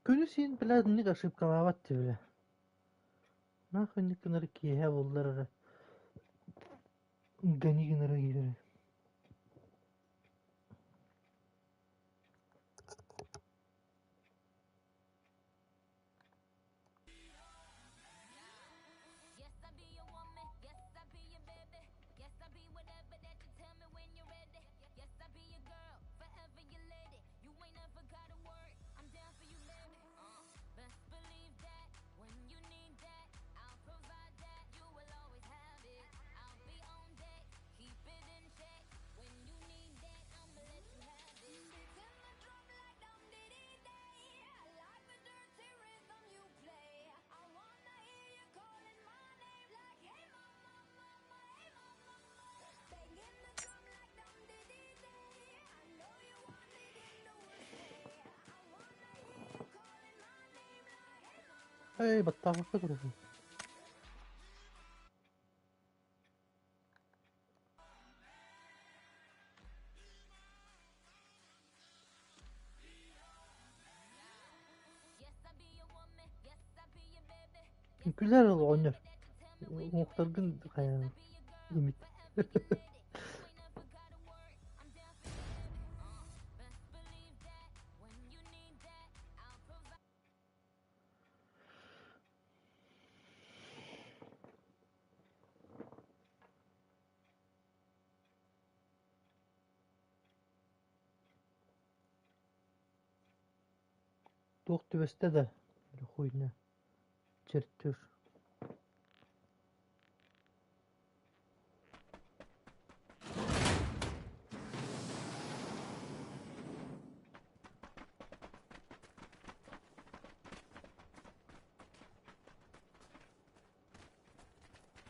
Күнүс иһин бля инник ошибкалаабат дии бля. Нахуй инник гынары киэһэ буллар эрэ. Гони гынара киирэр. Эй, баттаабакка турабын. Күлэр оҕонньор уҥуохтаргын хайаан имит. Туох түбэстэ да, хуйня, чертеж.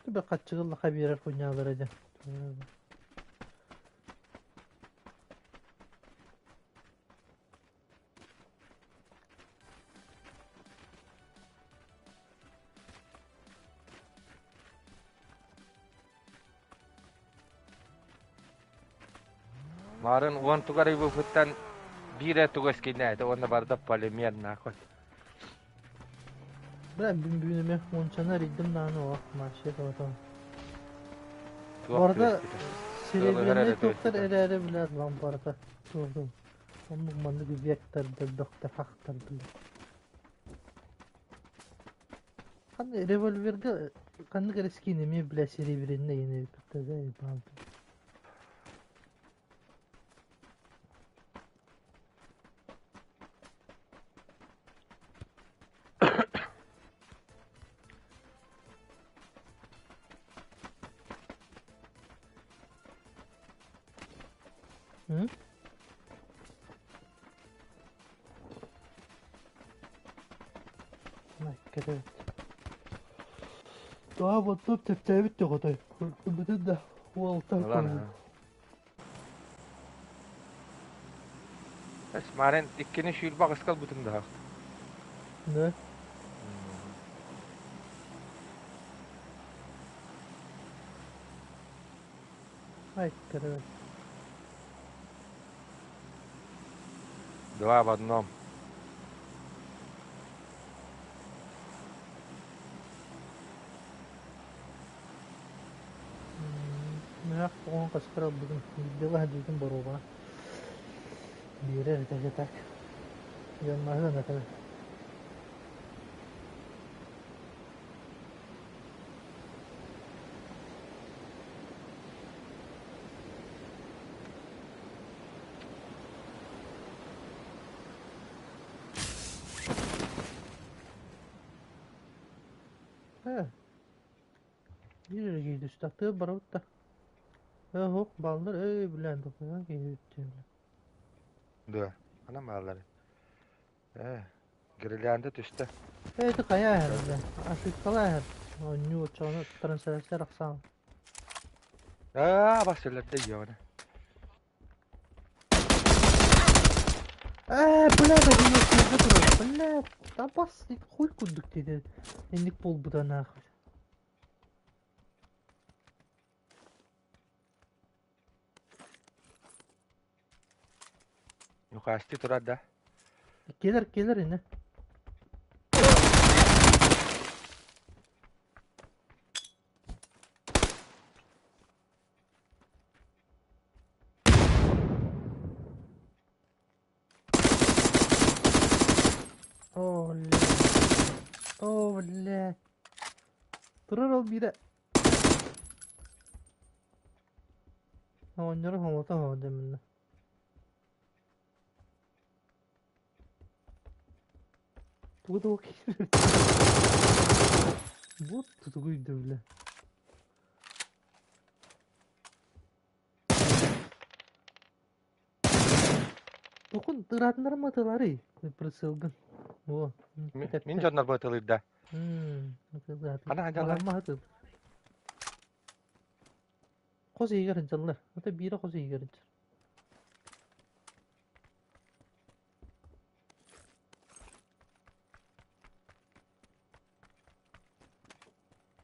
Түбэ хаччыгыллаха биэрэр хуйнялара дьэ. Марын уон тугарыйбыппыттан биир эрэ тугас киинээтэ уонна барыта полимер нахуй. Бля, бүгүн эмиэ уончаны арыйдым даҕаны оо, вообще тоҕото. Туох Барыта түбэспитэ. Сыалыһар серебряный эрэ туохтар түбэспитэ. эрээри, блядь, вам барыта туохтун. Оннук маннык вектордар, бөхтөр, хахтар, блядь. Ханна револьверга ханнык эрэ скин эмиэ, бля, серебряный эбит да, ебал. М? Кэтэ. Туа боттуп тэптээбит тоҕотой. Бүтүн да уолтан Ылан көрдүм. Эс Марын иккини сүүрбэ аҕыска ылбытым да. Да. Ай, короче. Два в одном. Мыһах оҕон хастар ылбытым, биирдэ баһадыытын боруобана. Биэрэр этэ так. Дьон маһыан этэ. Ээ, биир эрэ киһи түстэ, тыал барабыт да. Ээ, оһох бааллар, ээ, билээн тохтоон киһи бүттэ. Да, ана бааллар. Ээ, гирлянда түстэ. Ээ, ити хайа эһэр, бля, ошибкалаа эһэр. Оонньуу оччоҕуна трансляция арахсаан. Аа, бас өлөрдө ёбана. Ээ, блядь, один сиргэ турар. Блядь, табас хуй курдук диэтэ. Инник буолбута нахуй. Нухасти турар да. Келер, келер ини. О, блядь. Турар ол биирэ. Оҕонньору хоҥото оһоҕо Тугу тугу киирэр? Бу тутугуй да бля. Тохун ыраатыннар матыларый прицелгын. О, Мин дьоннор бытылыйда. Хана хадьаллар? Хос иһигэр сылдьаллар. Ата биирэ хос иһигэр сылдьар.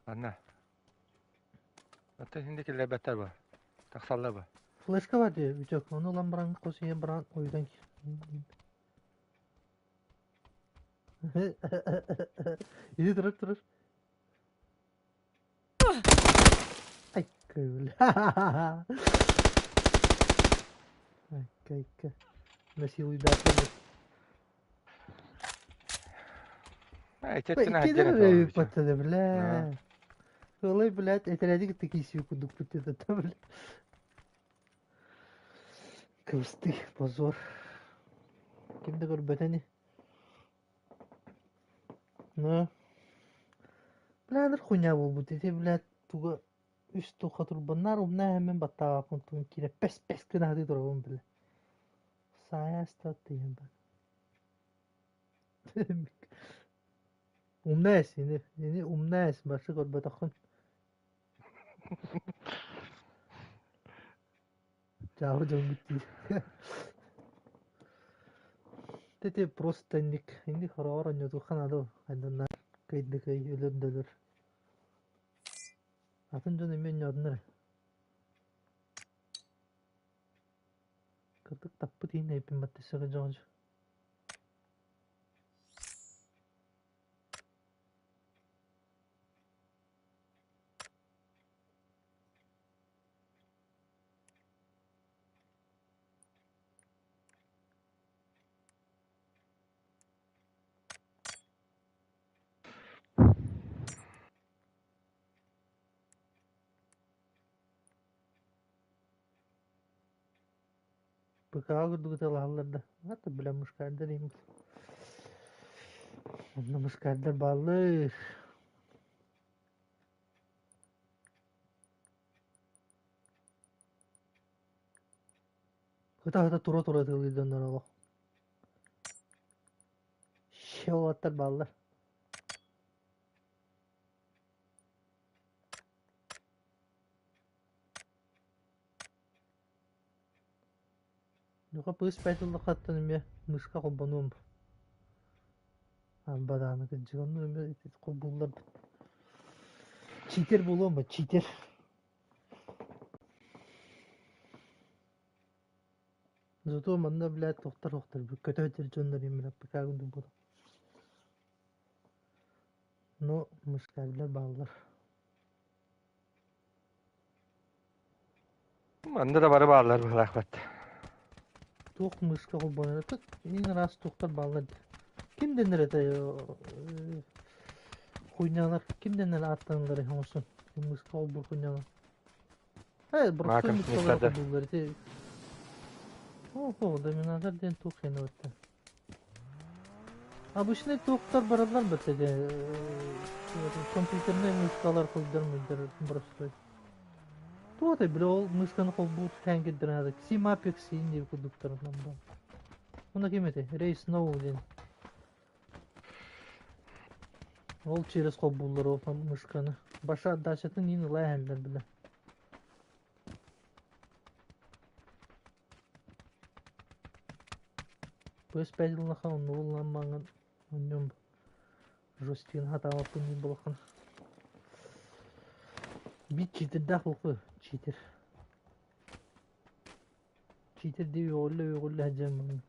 Анна. Ата синде киллэрбэттэр ба. Тахсаллар ба. Флешка бар дии, Витек. Ону ылан баран хос иһигэр баран ойутан Иди турар турар. Ай, көл. Айка, Насилуйдаатылар. Эчеттин Икки паттады, бля. Олай, блядь, этэрээди кытта киирсии курдукпут это, бля. Кыбыстыы, позор. Ким да көрбөтө ини. Ну, бля, ыныр хуйня буолбут ити, блядь, туга үс туха турбаннар умна эһэммин баттаабаппын тугун киирэ пэс-пэс гына сатыы турабын, бля. Саайа астат диэн бар. Умна эс, ини, ини умна эс, барсы көрбөтөххүн. Дьаабы дьоҥҥут дии. Ити просто инник, инник хороҕор оонньотуохха наада хайданнар кыайда кыай, өлөр да өлөр. Атын дьон эмиэ оонньоотунар. Кырдык таппыт иһин эйпин баттасыга дьоҕдьу. ПК курдук ытыалаһаллар да, ата бля мышкардар им Онно мышкардар бааллар. Ыта-ыта тура-тура ытыалыыр дьоннор олох. Щелоттар бааллар. Ньуха пыыс пайтыллаххаттан эмиэ мышка холбонуом. Бадааны кырдьык онно эмиэ холбууллар. Читер буолуом ба, читер. Зато манна, блядь, тохтор-охтор көтө дьоннор именно ПК буолуо. Но мышкалар бааллар. Манна да бары бааллар быһалаахпат. Туох мышка холбонор тут ең ыраас туохтар бааллар. Ким дэнэр это хуйнялар ким дэнэр ааттаналлар оҥорсун мышка холбуур хуйнялар. Э, простой мышкалар холбууллар ити. Охо, доминатор диэн туох хена бытта. Обычный туохтар бараллар бытта компьютерный мышкалар холдор мыйдар простой. Туох бля ол мышканы холбуур тэҥкирдэрин Симапекс диир курдуктарынан баар. Уонна ким этэй? Рэй Сноу диэн. Ол через холбууллар ол мышканы. Баша отдачатын иин ыла иһэллэр бile. PS5 ыллаха оннугу ылламмаҥҥын онньом жестигин хатаабаппын диир буолаххына. Биир читердээх буолку читер. Читер дии үөҕүллэ-үөҕүллэ сылдьан муҥ.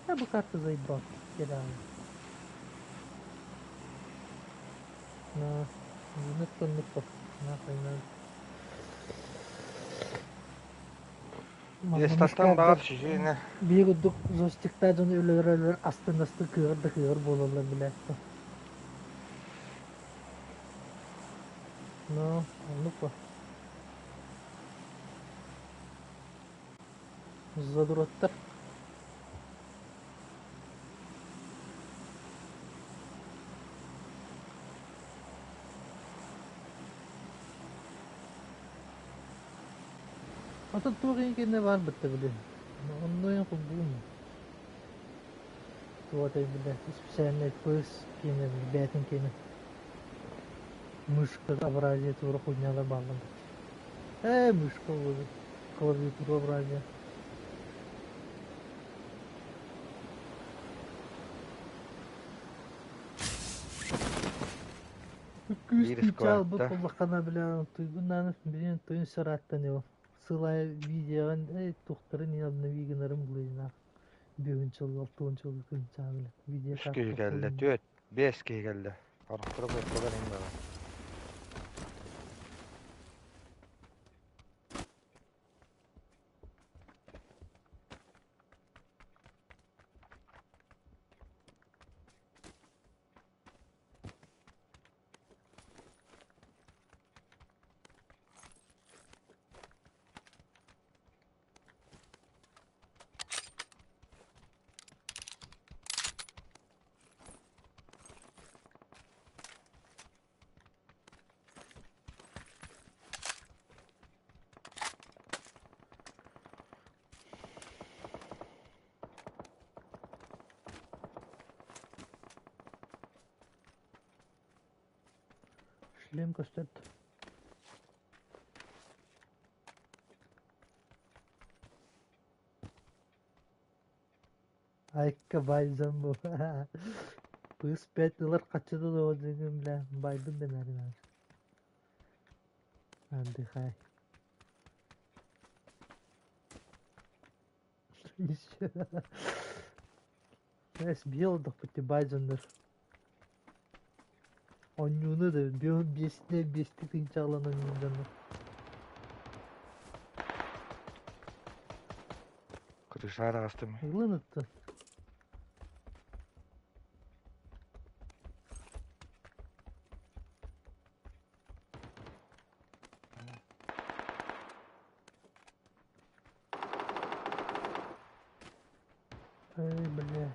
Я бу карта заебал. Кидааю. На, нахуй надо. Естаттан баҕар чүчүөнэ Биир курдук джойстиктаах дьону өлөрөлөр астын-астын кыаҕыр да кыаҕыр буолаллар билээт Ну, оннук ба. Задуроттар. Атын туох кэннэ баар бытта били. Онно холбуум. Туох этэй бile специальный пыс киэнэ бээтин киэнэ. Мышка абразия хуйнялар бааллар. Ээ, мышка буолуо. Клавиатура абразия. Күүс биир чыычаал бу складта. буоллаххына бile туйгун билин туйун сараттан его. Сылай видеоҕын эй тухтарын обнови гынарым булыйнаах. Бүгүн чыл алтуон чыл күн чаабыла. Видео Үс киһи карта кэллэ, хуйня. түөрт, биэс киһи кэллэ. Орохторо буолталар иҥ баҕа. Шлем көстөр. Айка байзан бу. Пыс пять ылар хаччыта да дьиҥим бля байдым дэнэрин. Отдыхай. Эс биэл олдохпут байзаннар. Онньууну да биэстэ биэсти тыынчаалан онньуун дьоннор. Крышаар аҕастым. Ылын ыттын. Эй, бля.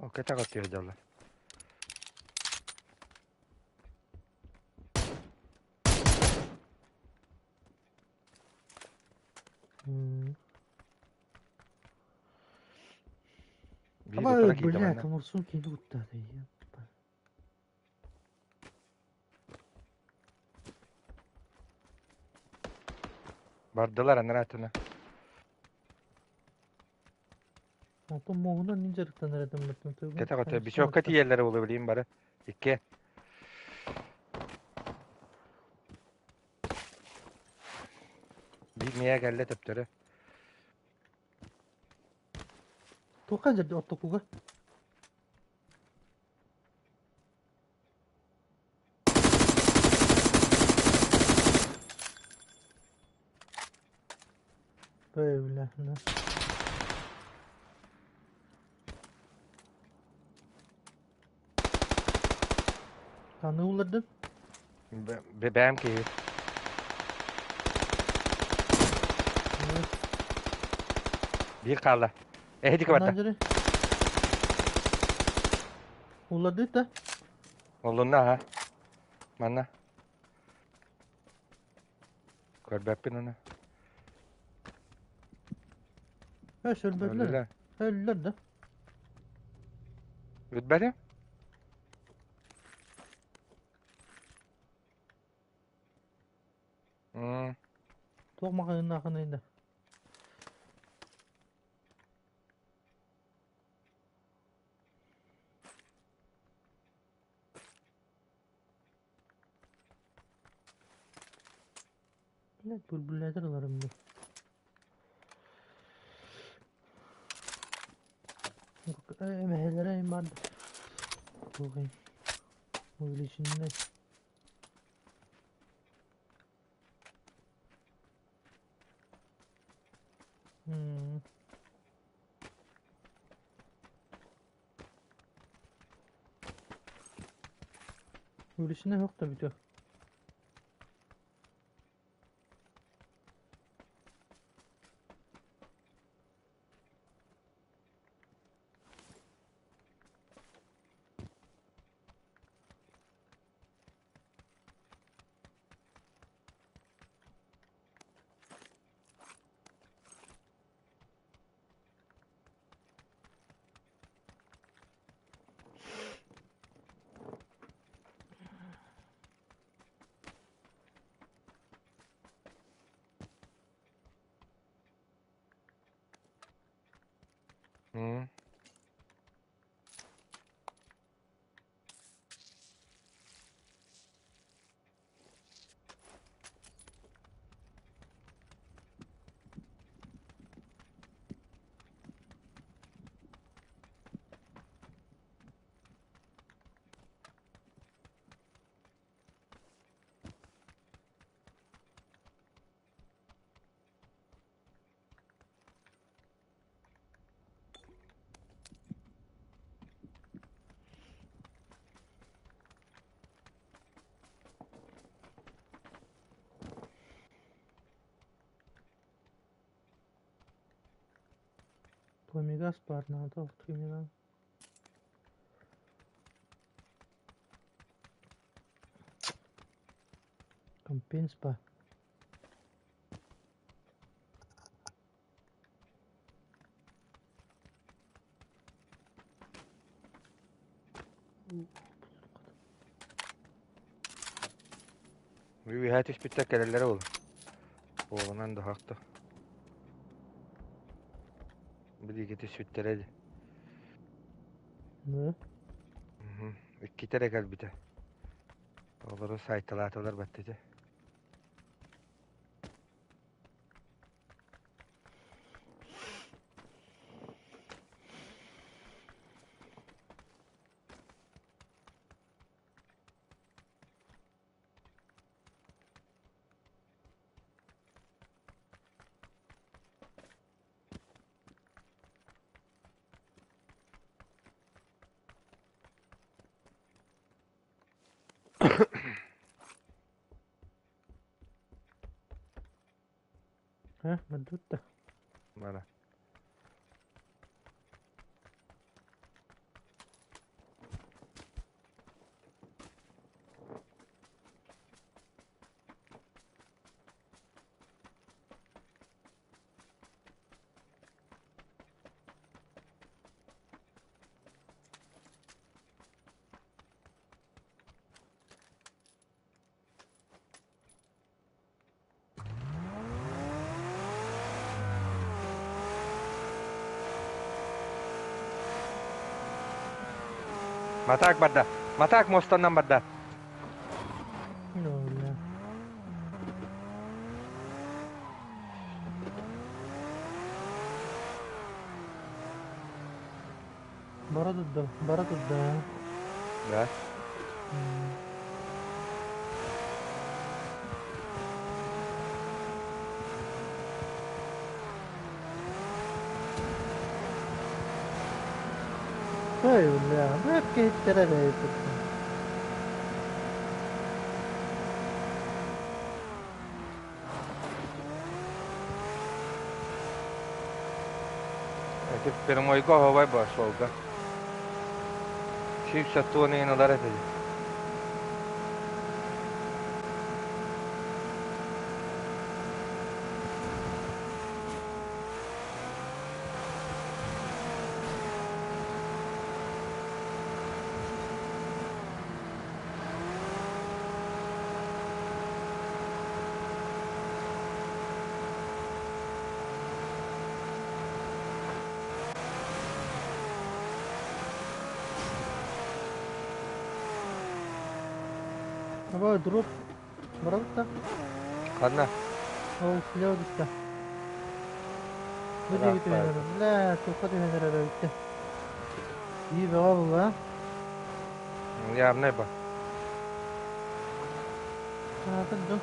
О, кэтэх өттүгэр дьаллар. Биир Ай, утара киирдэ бля, манна. томорсун киһи куттаата. Бардылар анараа өттүнэ. Онтон муоһунан мин дьарыктанар этим быттым. Кэтэх өттө бечевка тиийэллэрэ буолуо билигин бары. Икки. Биир миэ кэллэ төптөрү. Туохха дьэрди оттокуга? Эй, бля, да. Ханна улардын? Бэйэм киһи. Биир хаалла. Эһидики барда. Улардыт да? Олунна аха. Манна. Көрбөппүн оны. Өс өлбөтүлэр. Өллөр да. Бүтбэти? Туох маҕаһыыннаахыный да? Блядь, бүлбүлээтэр ыларым дии. Эмэһэлэрэ баар туох увеличенный. Үлүсүнэ суох да бүтүө. М. Пламегас баар наада ол. Компенс баар. Үөһээ түспүттэр кэлэллэрэ ол. Буолунан да хахта. Билиги түспүттэрэ дии. Да? Иккитэ эрэ кэлбитэ. Олору сайталаатылар баттыты. Һэ, маддут да. Бара. Матаак барда. Матаак муостаннан барда. Ну, бля. Бара турда, бара турда. Да. Ой, бля, бэт киһиттэрэ эрэ турда. Ити прямойга оһобай баар суолга. 170 иһин ылар этэ. Давай, дроп. Барабыт да. Ханна? Ол слева түстэ. Бу Ыраах диэки түһэн баар. эрэр. Бля, туохха түһэн эрэр эбиттэ. Ии бөҕө буолла. Явнай ба. Аатын дьон.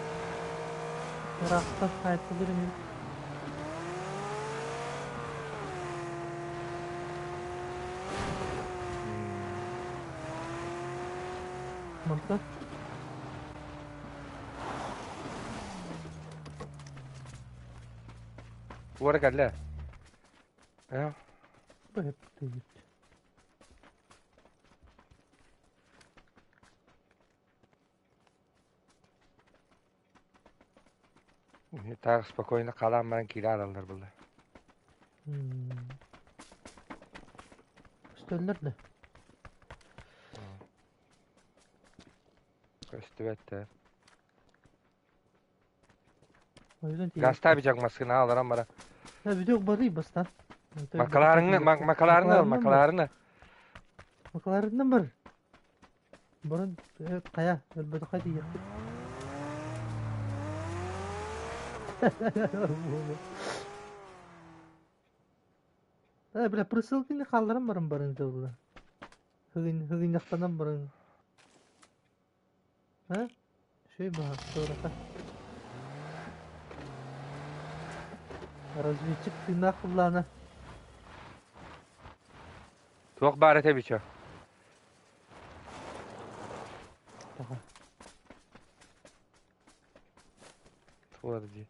Ыраахтан хаайтылыр инибит. Мантан. Уора кэллэ. Э? Бэттиит. Так спокойно халаан баран киирэ араллар булла. Көстөллөр да. Көстүбэт да. Ойдон Гаста бичак массыына аларан бара. Бүтүк барый бастан. Макаларыңны, макаларны ал, макаларны. Макаларынан бар. Бұрын қая, өлбөтөхө тиийиэхпит. Э, бля, прысылкины хаалларан баран баран дьылла. Хыгынньахтанан баран. А? Үчүгэй баҕар, туорака. Разведчик тыыннаах куллаана. Туох баар этэ бичо? Таха. Туох дии.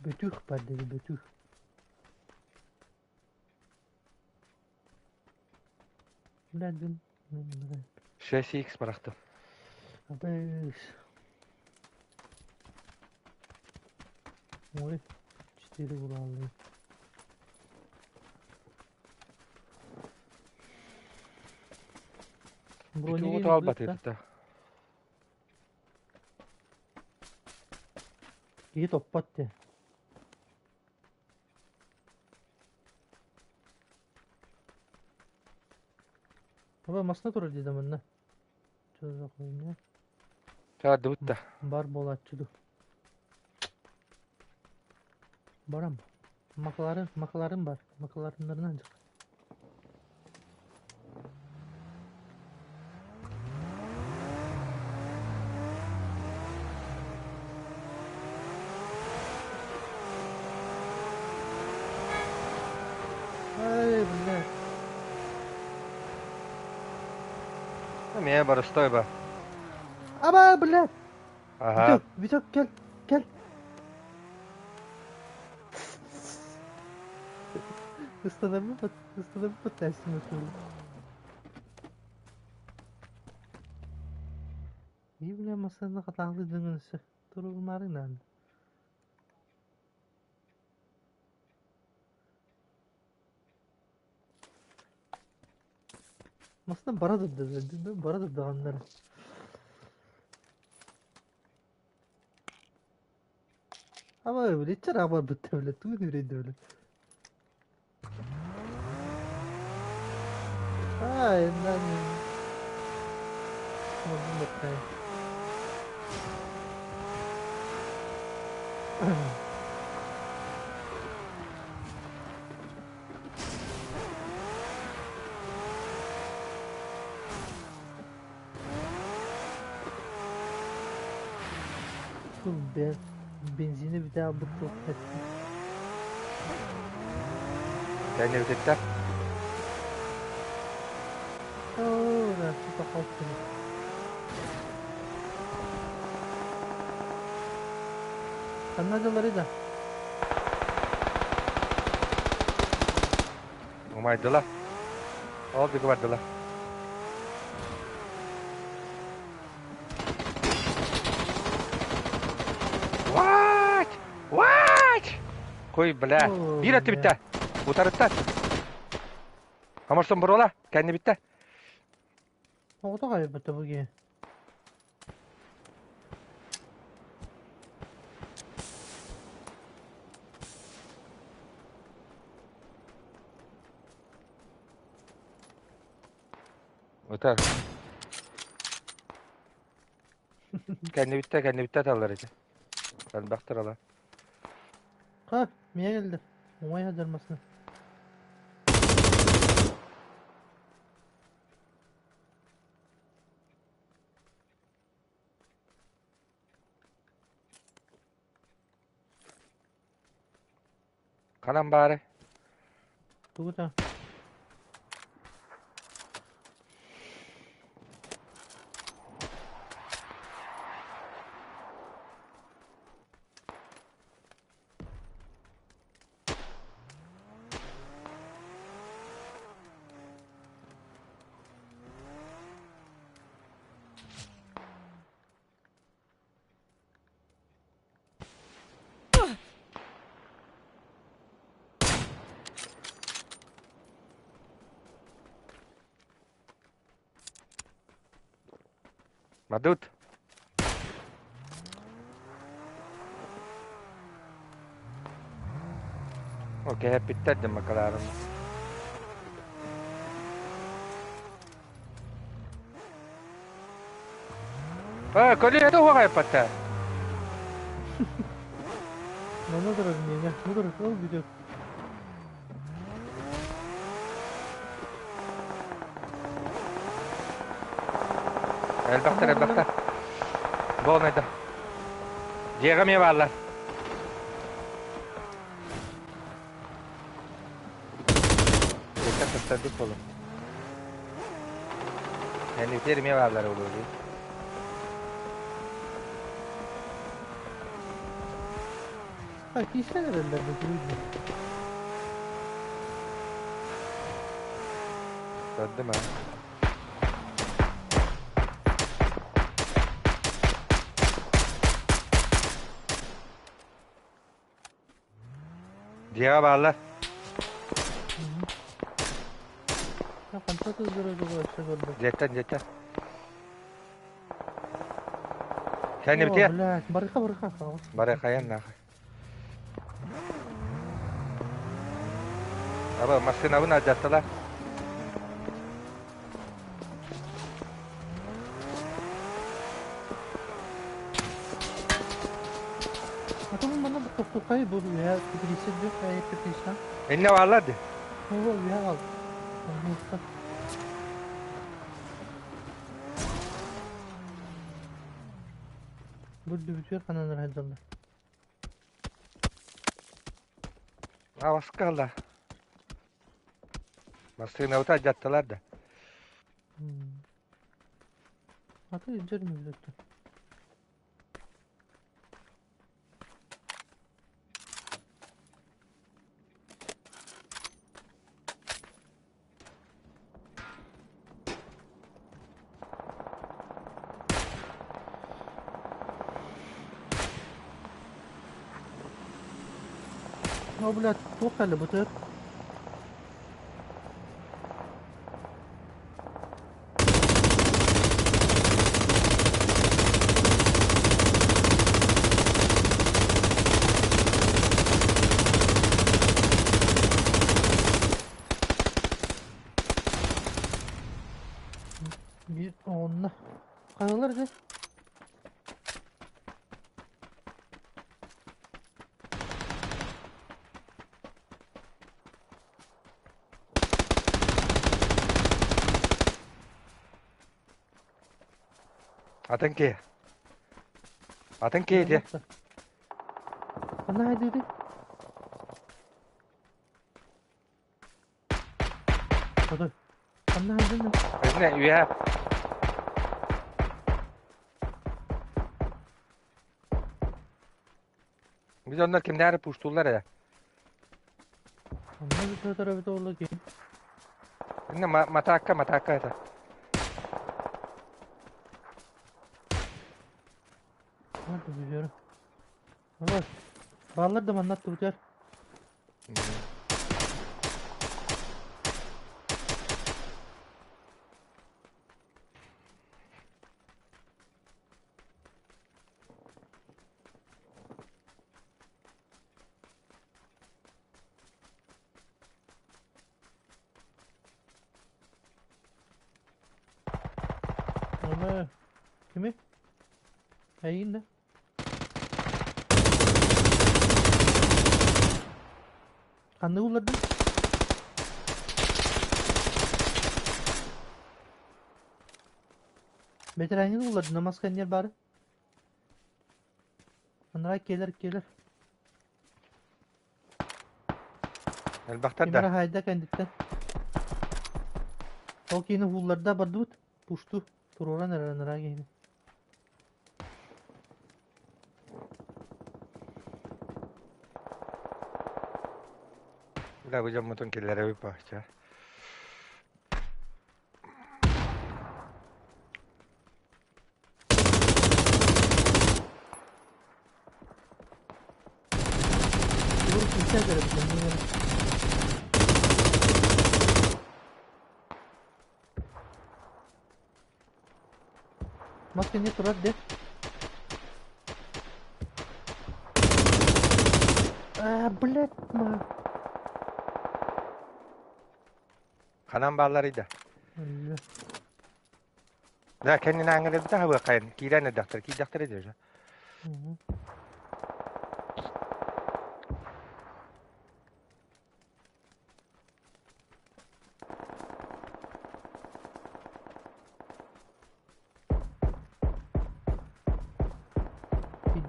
Бөтүүк бар диги бөтүүк. Блядь, 6x бырахтым. Абыс. Ой, 4 булааллыы. Бронигин Бронигин албат да. этэ. Киһи топпот дии. Оба масна турар дии да манна. Чозохуйня. Чаардыбыт да. Бар буолааччы дуу. Барам. Макаларын, макаларым бар. Макаларыннарынан дьык. Ай, бля. Эмиэ боростой ба. Аба, бля. Ага. Витек, Витек, кел, кел. Останови подтасти машину. И, бля, машина хатаалы дыңынсы. Турулмары надо. Машина бара турда, бара турдаганнар. Ама билеччер аба бытта биле, тугун үрейді биле. Ай, нан. Модун Ben, benzini bir daha bu ettim. Кэннэ бүтэтэ. Oo, ben çok kalktım. Kanadaları да. Умайдыла. Ол диги бардыла. What? What? Кой, бля. Оо, Биир өттө бля. бүттэ. Утарыттан. Хамарсон буруола. Кэннэ бүттэ. Оҕото хайбата бу киһи. Утар. Кэннэ бүттэ, кэннэ бүттэ аталлар ити. Элбэхтэр ала. Ха, миэ кэллэ. Уҥай сылдьар. Ханан баары. Тугута. Мадут. О, кэһэппиттэр да Макалаарым. Э, көлүөтэ уһаҕайппата. Манна турар миэнэ. Бу турар, ол бүтүөр. Элбэхтэр, элбэхтэр. Буолнайда. Дьиэҕэ эмиэ бааллар. Дьиэттэн тастардык буолар. Кэннитигэр эмиэ бааллар буолуо дии. Ha, киирсэн эрэллэр бу күрүүр. Көрдүм аа. Дьиэҕэ бааллар. Хантан сылдьара дьоҕо өссө көрбөт. Дьиэттэн, дьиэттэн. Кэннибитигэр. О, блядь, барыха, барыха. Барыхайан нахуй. Аба, массыынабын алдьаттылар. Атомун манна тохтухай бу үһэ теплица дү хайа теплица. Инне бааллар ди. Ол үһэ ал. Муста. Бу дүбүтүөр ханан райдаллар. Аваска алла. Массыынабыты алдьаттылар да. Аты илдьэр мүллөттө. О, блядь, туох кэллэ бытыр? Биир оҕунна. Хайалар дьэ? Атын киһи. Атын киһи дии. Ханна хайдыыдый? Хотой. Ханна хайдыҥ? Итинэ үөһэ. Biz onlar kimleri puştullar ya. Онно бүтэ эбитэ буолла киһи. Инне матаакка матаакка это. Nerede biliyorum. Var. Bağlar da anlattı biter. Ama kimi? Эйигин да? Ханныгы уллардың? Бэтэрээнҥин уллардын намас кэнниэр баары. Анараа киэлэр киэлэр. Элбэхтэр Ким эрэ да. хаайда кэнниттэн. Ол киһини уһуулларда бардыбыт. Пушту туруоран эрэр анараа киһини. Бля, бу дьоммутун киллэрэбит баачча. Егор киирсэ эрэбит оннук эрэ. Мас кэннэ турар де. А, блядь, ма. Ханан баалларый да? Өллө. Да, кэннин ааҥҥа хабыаххайын киирэн эрдэхтэр, киирдэхтэрэ дии. Мгм.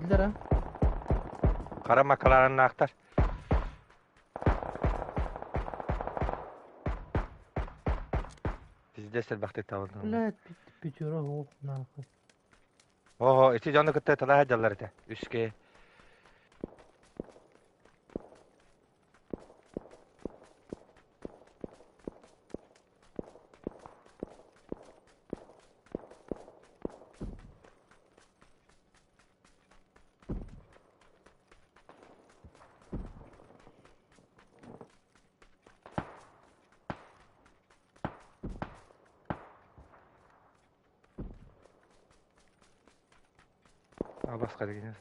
Киирдилэр а? Хара макалараннаахтар. Пиздец элбэхтик табыллан. Блядь, пятеро ох, нахуй. Ого, ити дьону кытта талаһа дьаллар этэ. Үске. Абаска деген.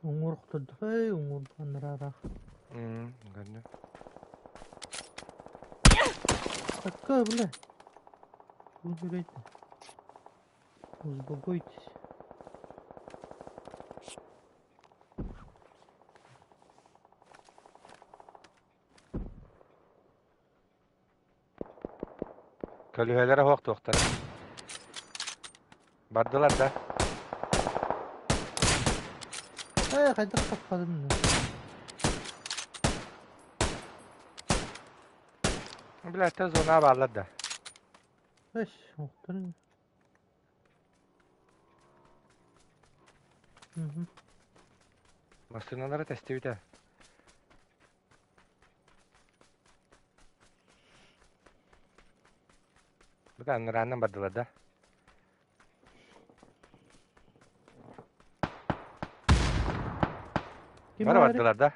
Уҥуор охтордо, уҥуор анараараах. Көрдүм. Такая, бля. Убирайте. Успокойтесь. Көлүһэлэрэ суох туохтара. Бардылар да. Ээ, хайдах таппадым Бля, это зона бааллар да. Эш, охторун. Мгм. Массыыналара тэстибитэ. Бу аннарааннан бардылар да. Ким Бары баары? бардылар да.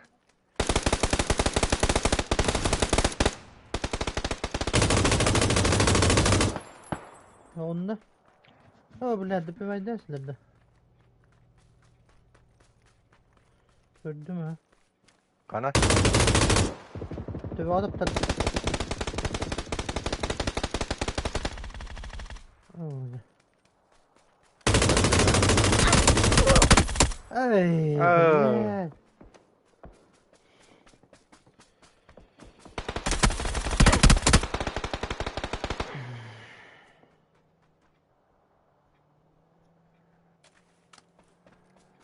Онно. О, бля, допивайдан силэр да. Көрдүм ha. Хана? Төбө адаптар. Ой. Эй, Аа. блядь.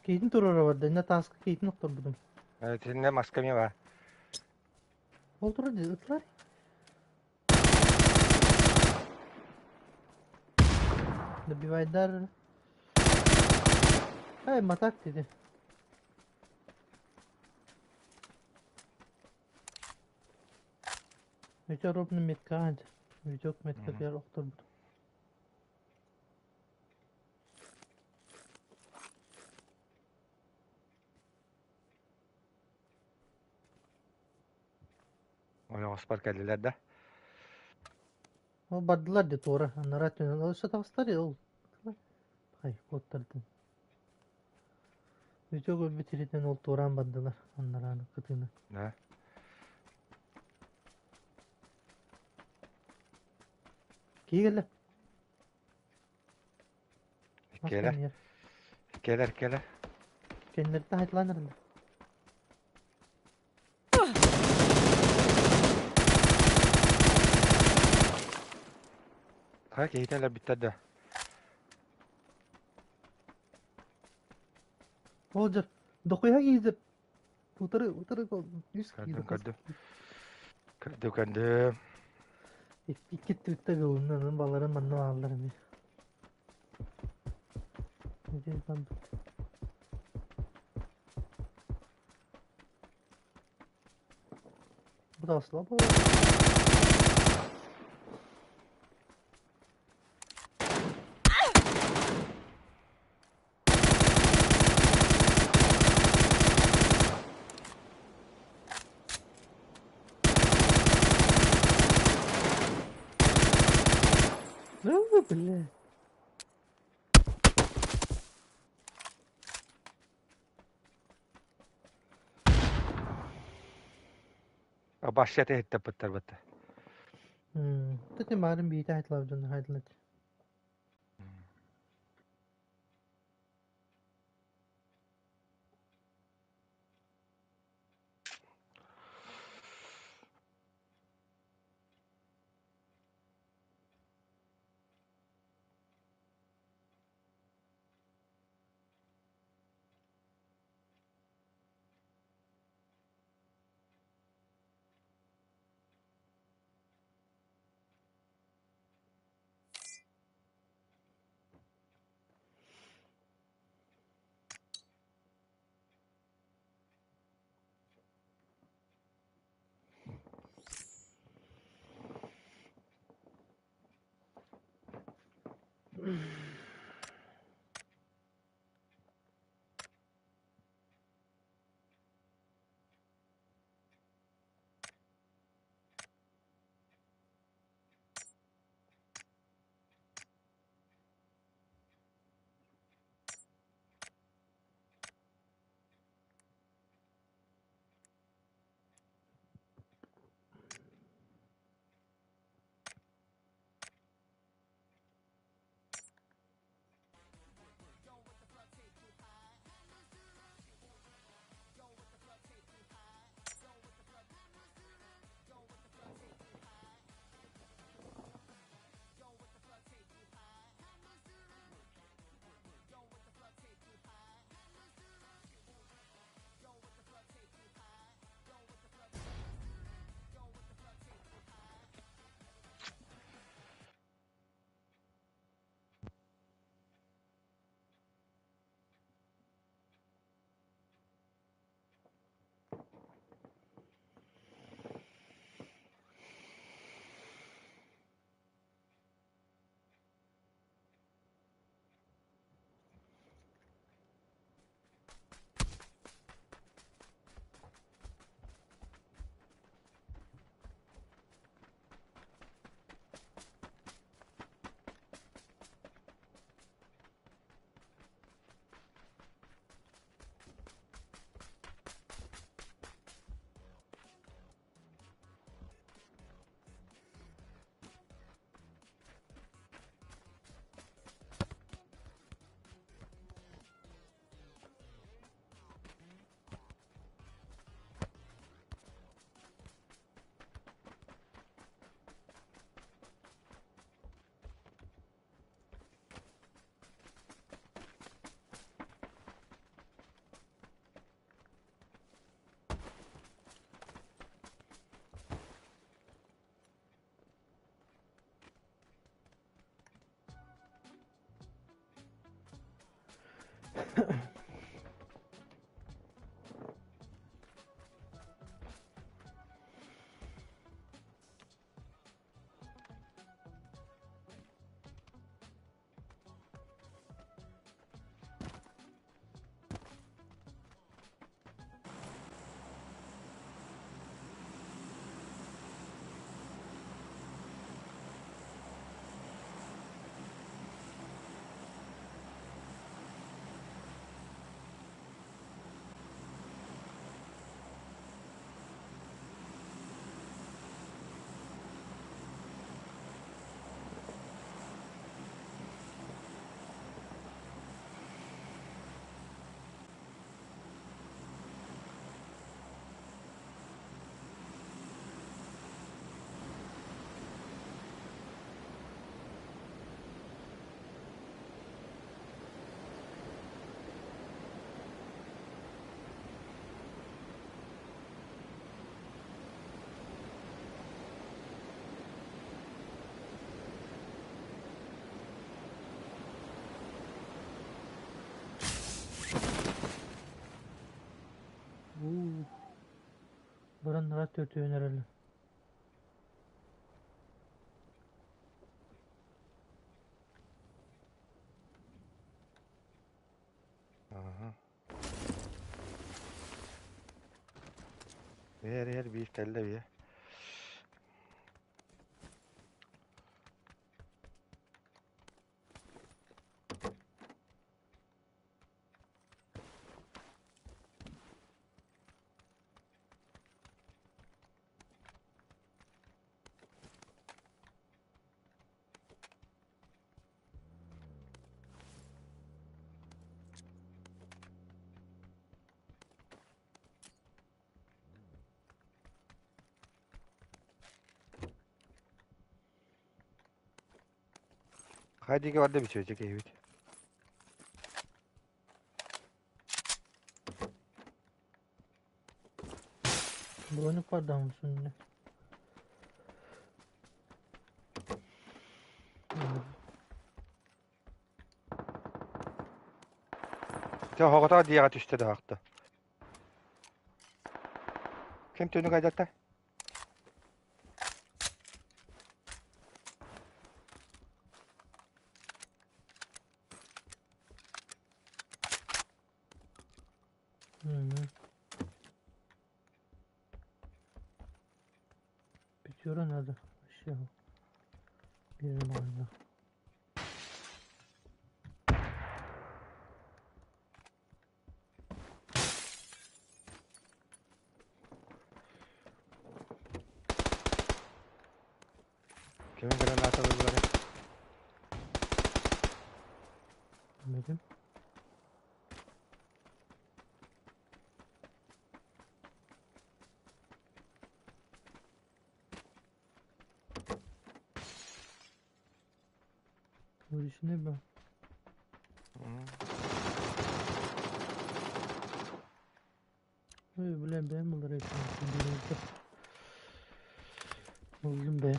Киһитин туруора барда, инна тааска киһитин охторбутум. Итиннэ маска эмиэ баар. Ол турар дии, ытлар. Добивайдар. Эй, матак диди. Витек ровно метка Витек метка Мгм. бер охторбут. Ойоҕоспор кэллилэр да. Ол бардылар дии туора, анараа өттүнэн ол сатаҕастар ол Ай, куоттардым. Витек өлбүт сиритин ол туораан бардылар аннарааны кытыыны. Да. Киһи кэллэ. Мас Иккиэлэр. кэннигэр. Иккиэлэр, иккиэлэр. Кэннилэриттэн хайтылаан эрэллэр. Хайа киһитэ өлөрбүттэр да. Ол дьэ, дохуйа киһи утары утары үс киһи Көрдүм, көрдүм. Көрдүм, көрдүм. Икки түттэ гылыннан баларын манна бааллар эмиэ. Ити барбыт. Бу да слабо. Бля. Башчата иһиттаппыттар бата. Тete марын биитэ хайтлав дьон хайтлат. Баран нара төртүөн эрэллэр. Аха. Иһэр иһэр биир кэллэ биэ. Хайдыга барда бичүөчэ киһибит. Броник бардам сүннэ. Чэ, хоҕотоо диэҕэ түстэ да ахта. Ким түнүк айдатта? Пятеро надо. Вообще. Нормально. Кими граната ыллары? Bilmedim. Bu ne be? Ой, бля, бэм булар Buldum be.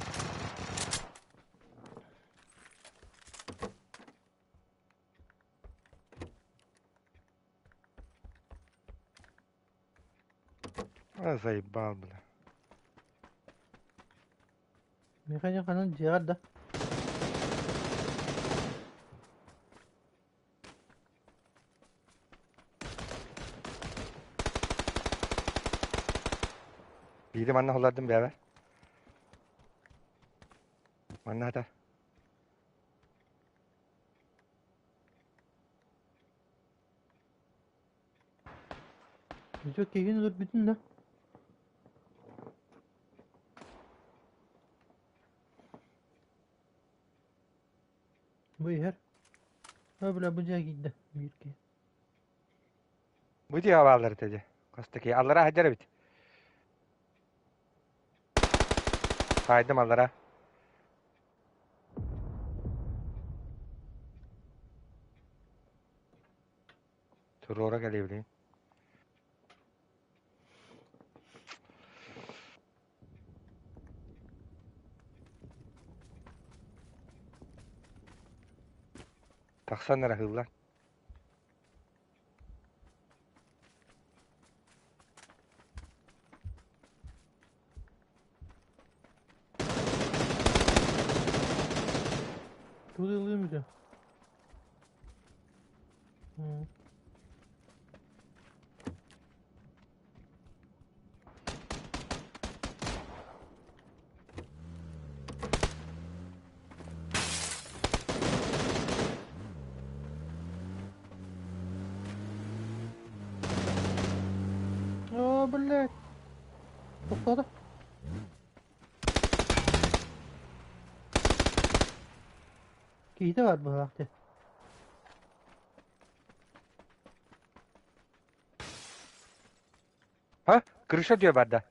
А, заебал, бля. Механик ханан дьиэҕэр да? Биири манна холлардым бэбэр. Манна хата. Бүтүө киһини өлөрбүтүн да. Бу иһэр. Ө бля бу дьиэ киирдэ биир киһи. Бу дьиэҕэ бааллар этэ дьэ. Хас да киһи. Аллараа сылдьар эбит. Хаайдым аллараа. Туруора кэлиэбилин. Тахсан эрэ аһыыллар. Тугу ылыым үтө? М. О, блядь. Тохтоото. Киһитэ баар быһыылаах дии. Ха? Крыша диye барда.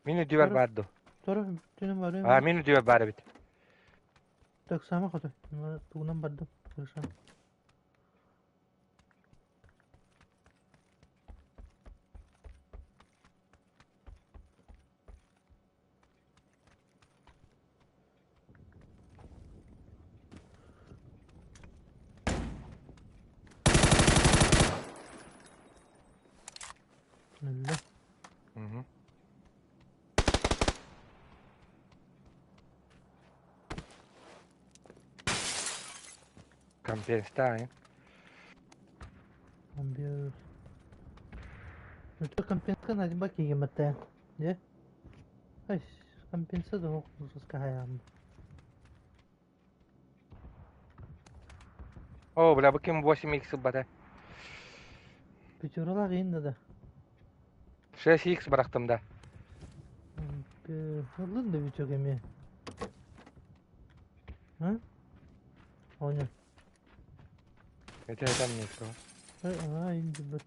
Мин үрдүбэр баар дуо? Тура бүтүнүн барыам. Аа, мин үрдүбэр баар эбит. Так сама хотой. Тугунан бардым. Крышам. Өллө. Мгм. Компенстай. Комбез. Ну что, компенска на баки МТ. Не? Ай, компенса да скаям. О, бля, бу ким 8x бата? Пятералар инде да. 6x бырахтым да. Ыллын да бүтөк эме. А? Оня. Это там не что. А, инде бит.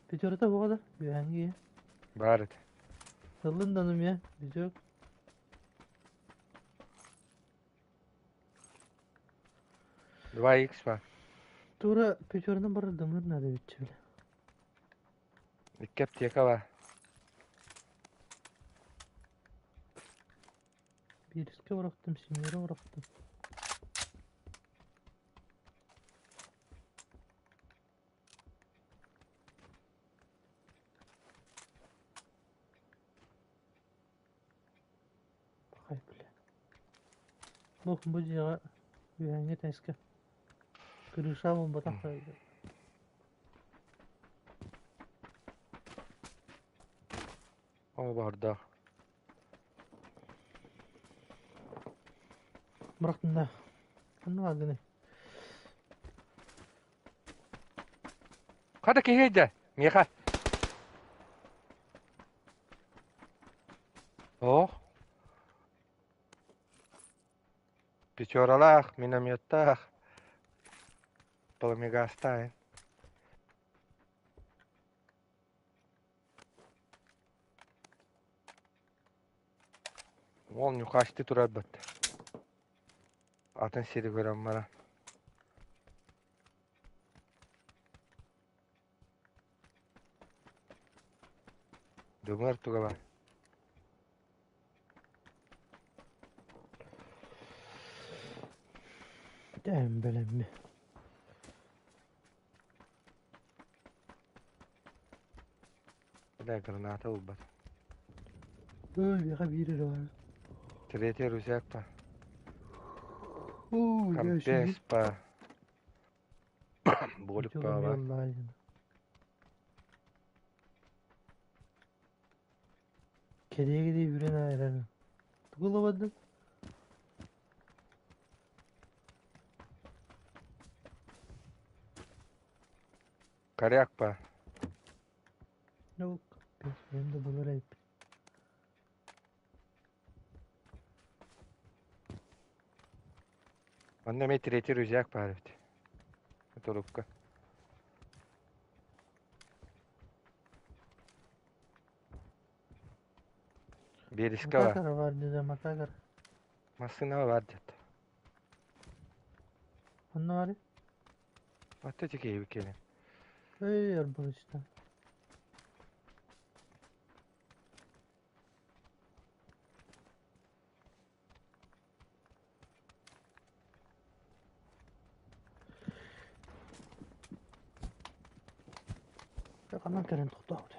Пятерата буга да, үһәнги. Бар это. Ыллын да эмиэ, бүтүөх. 2x ба. Тура пятерынан барар дымыр надо битчи бile. Икки аптека ба. Биирискэ бырахтым, семеро бырахтым. Пахай, бля. Бу бу дьиэҕэ үөһээҥҥи тээскэ крыша буолбатах О, баардаах. Бырахтым да. Ханна бааргыный? Хата киһи да, миэхэ. Ох. Печоралаах, минометтаах, пламегастаах. Уол ньухаачты турар бат. Атын сири көрөн баран. Дымыр туга бар. Дэм бэлэмми. Бля, граната ылбат. Ой, миэхэ биир эрэ баар. Третий рюкзак па. Оо, Компес па. Болик па бар. Кэриэ үрэн айран. Тугу ылабадын? Коряк па. Ну, капец, бэйэм да булар эбиппин. Онно эмиэ третий рюкзак баар эбит. Турукка. Биэрискэ бар. Матагар бар деді, матагар. Массыына бар дед. Онно бар. Атта тикейбит кэлин. Эй, арбалычта. Ханан кэлэн тохтообут.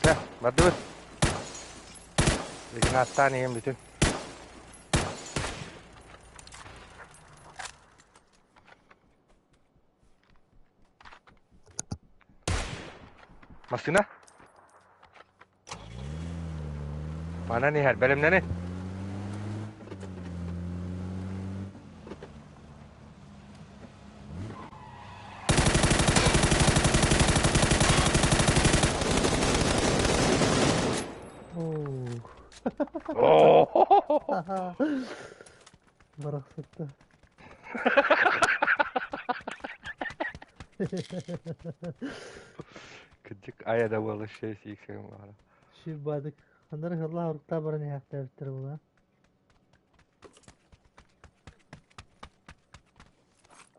Чэ, бардыбыт. Билигин аттаан иһэн бүтүн. Массыына? Манан иһэр, бэлэмнэни. Оо. Барахсатта. Кырдьык айа да буолла 6 икс баара. Шибадык. Ханнары хылла уруктаа баран иһээхтээбиттэр була.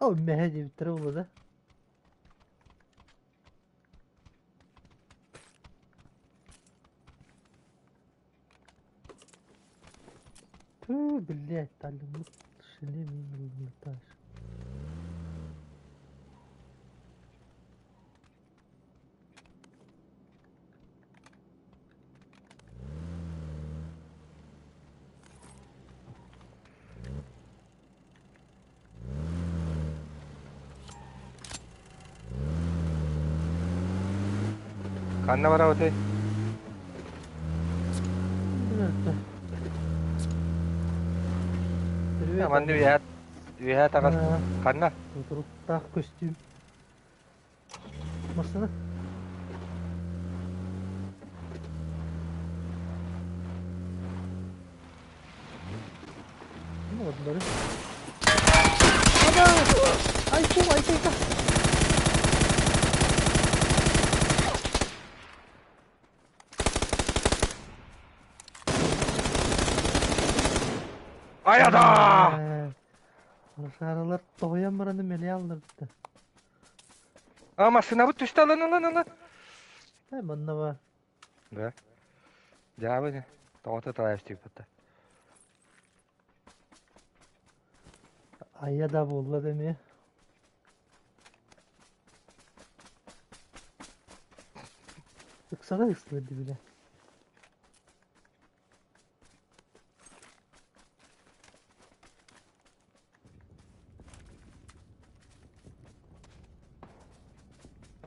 О, мэһэ диэбиттэрэ буолла да. Ту, блядь, талыммыт шлем ылыммыташ. Ханна барабытый? Манны үөһэ үөһэ таҕас ханна? Туруктаах көстүүм. Массыына. Ханна бардылар? Ана! Айку, айку, айку! Айада! Шаралар тоһуйан бараны мэлийэ алларбыта. А массыынабыт түстэ ылан ылан ылан. Э, манна бар. Да. Дьаабы не. Тоҕото талаевстыйбыта. Айа да буолла да эмиэ. Ыксала ыксалар дибилэ.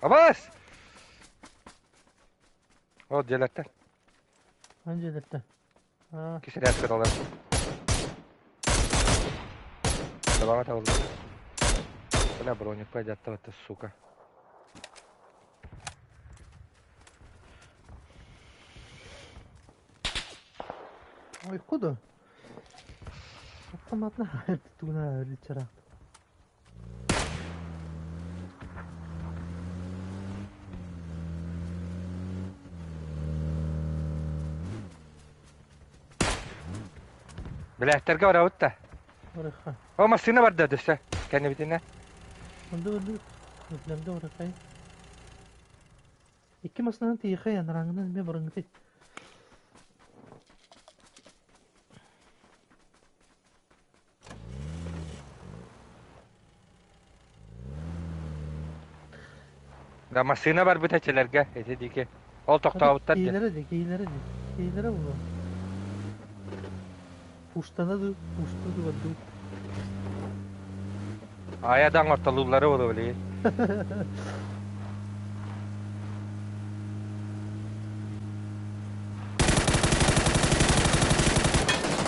Абаас! Ол дьиэлэртэн. Ан дьиэлэртэн. Аа. Кисэлээх көрөлөр. Табаҕа табыллар. Бля, броник пойдет, сука. Ой, куда? Автоматна тугуна өлүччара. Билээттэргэ барабыт да. Барыха. О, массыына барда дөссө. Кэннибитинэ. Онду онду. Өтлэмдэ барахай. Икки массыынаны тиийхэй анарааҥҥынан эмиэ барыҥҥытый. Да, массыына барбыта эчэлэргэ ити диэки. Ол тохтообуттар диэн. Киһилэрэ дии, киһилэрэ дии. Киһилэрэ буолуо. Пуштана дуу, пушту дуу дуу. Айадан ортолууллары буолуо билигин.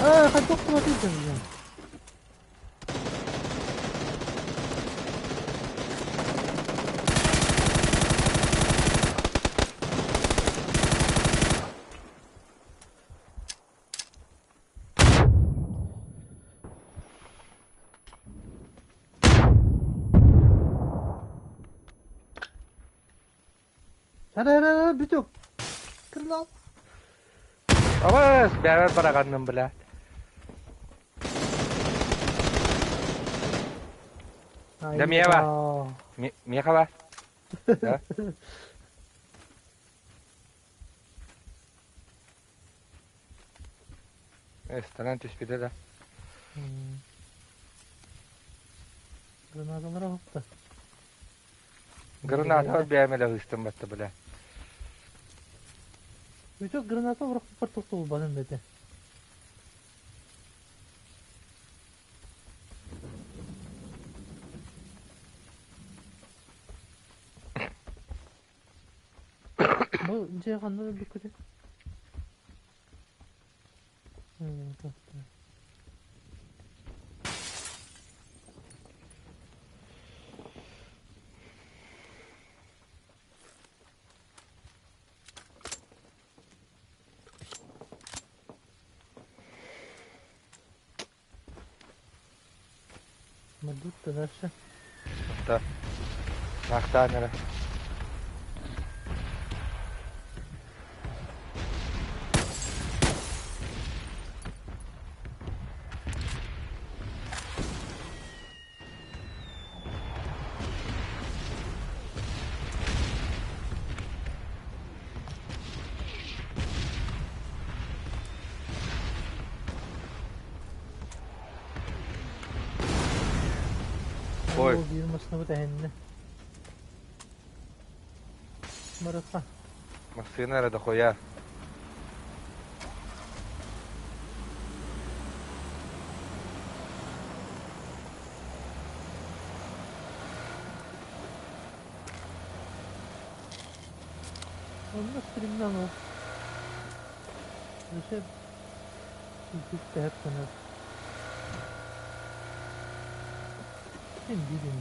Аа, хайдах туматый дьон. Эрэ эрэ эрэ бүтүк. Кырдал. Абас, бэйэбэр бараганным бля. Да миэхэ Миэхэ бар. Да. Ыстанан түспүтэ да. Гранаталара оһохто. Граната бэйэм элэ ыыстым батта бля. Бүтүк граната урах тохтолбанын бете. Бу дьиэ ханна өлбүккүтүй? Мадутта дальше. Да. Нахтаан эрэ. Ой. Ол биир массыынабыт эһиннэ. Барыха. Массыына эрэ дохуя. Онно стримнан ол. Өсө үтүктэһэр гынар. Син биир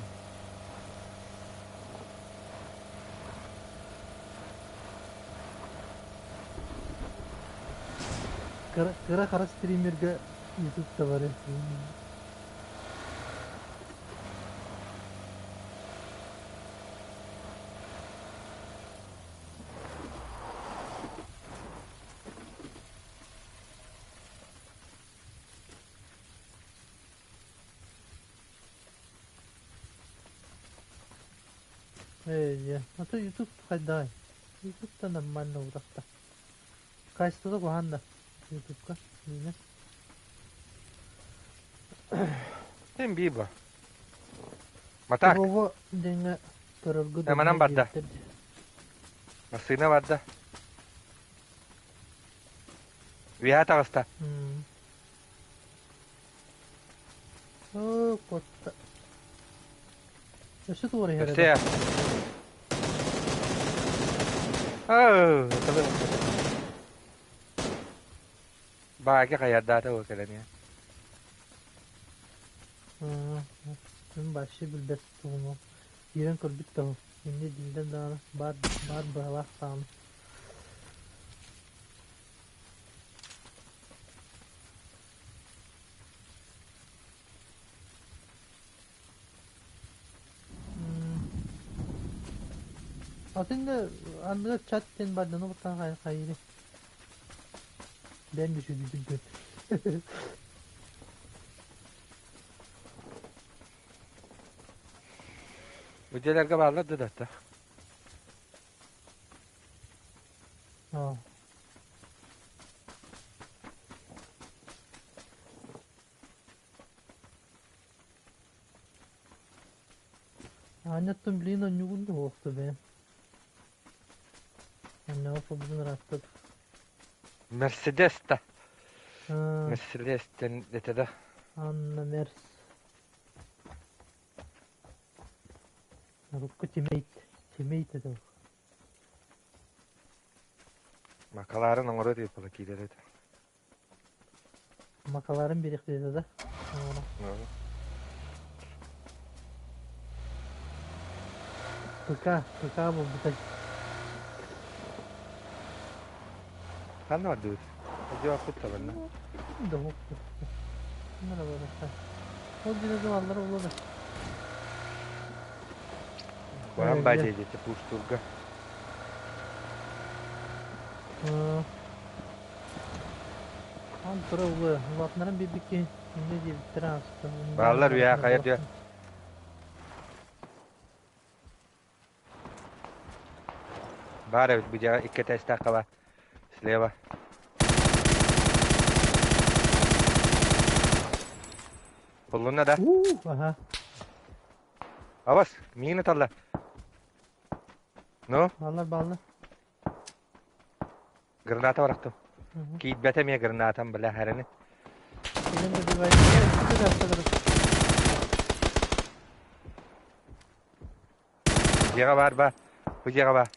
Кыра, кыра хара стримергэ YouTube да бары. Ээ, а то YouTube хайдаҕый? YouTube-та нормально утахта. Качествота куһаҕан да YouTube-ка миинэ. Син биир бу. Матак. Оҕо диэҥҥэ көрөргө Манан дурнай барда. диэбиттэр дии. Массыына барда. Үөһэ таҕыста. М. Оо, куотта. Өссө туора иһэр Өссө. эбит. Оо, Бааки хайардаата ол кэлэн иһэн. Мин вообще билбэт тугум Киирэн көрбүт да инньэ дииллэр даҕаны баар баар быһалаах даҕаны. Атын да андыгар чат диэн барданы баттаан хайыырый? Бэйэм да сүдүтүн көр. Бу дьиэлэргэ бааллар да да Аа. Аанньаттан билигин онньугун да уохта бэйэм. Оннооҕор холбутун ырааттат. Мерседес да. Аа, Мерседес диэн этэ да. Анна Мерс. Урукку Тимейт. Тимейт этэ. Макаларын оҥоро диэт киирэр этэ. Макаларын бириэхтиэтэ да. Оҥоро. ПК, ПК буолбута. Ханна бардыбыт? Дьиэбаппыт табанна. Да Bunlara барыста. Ол диэки баллар буолуо да. Куһаҕан баа диэти пуустуурга. Аан тура улуо. Улаатыннаран биэрбикки инньэ диэбиттэрэ ааста. Бааллар үйэ хайа дьэ. Баар эбит бу дьиэҕэ икки этээстээх хаба слева. Буллунна да? Уу, аха. Абас, миигин ыталла. Ну? Бааллар, бааллар. Граната барахтым. Киирбэтэ эмиэ гранатам, бля, хэрэни. Кэлэн добивай. Дьиэҕэ баар ба. Бу дьиэҕэ баар.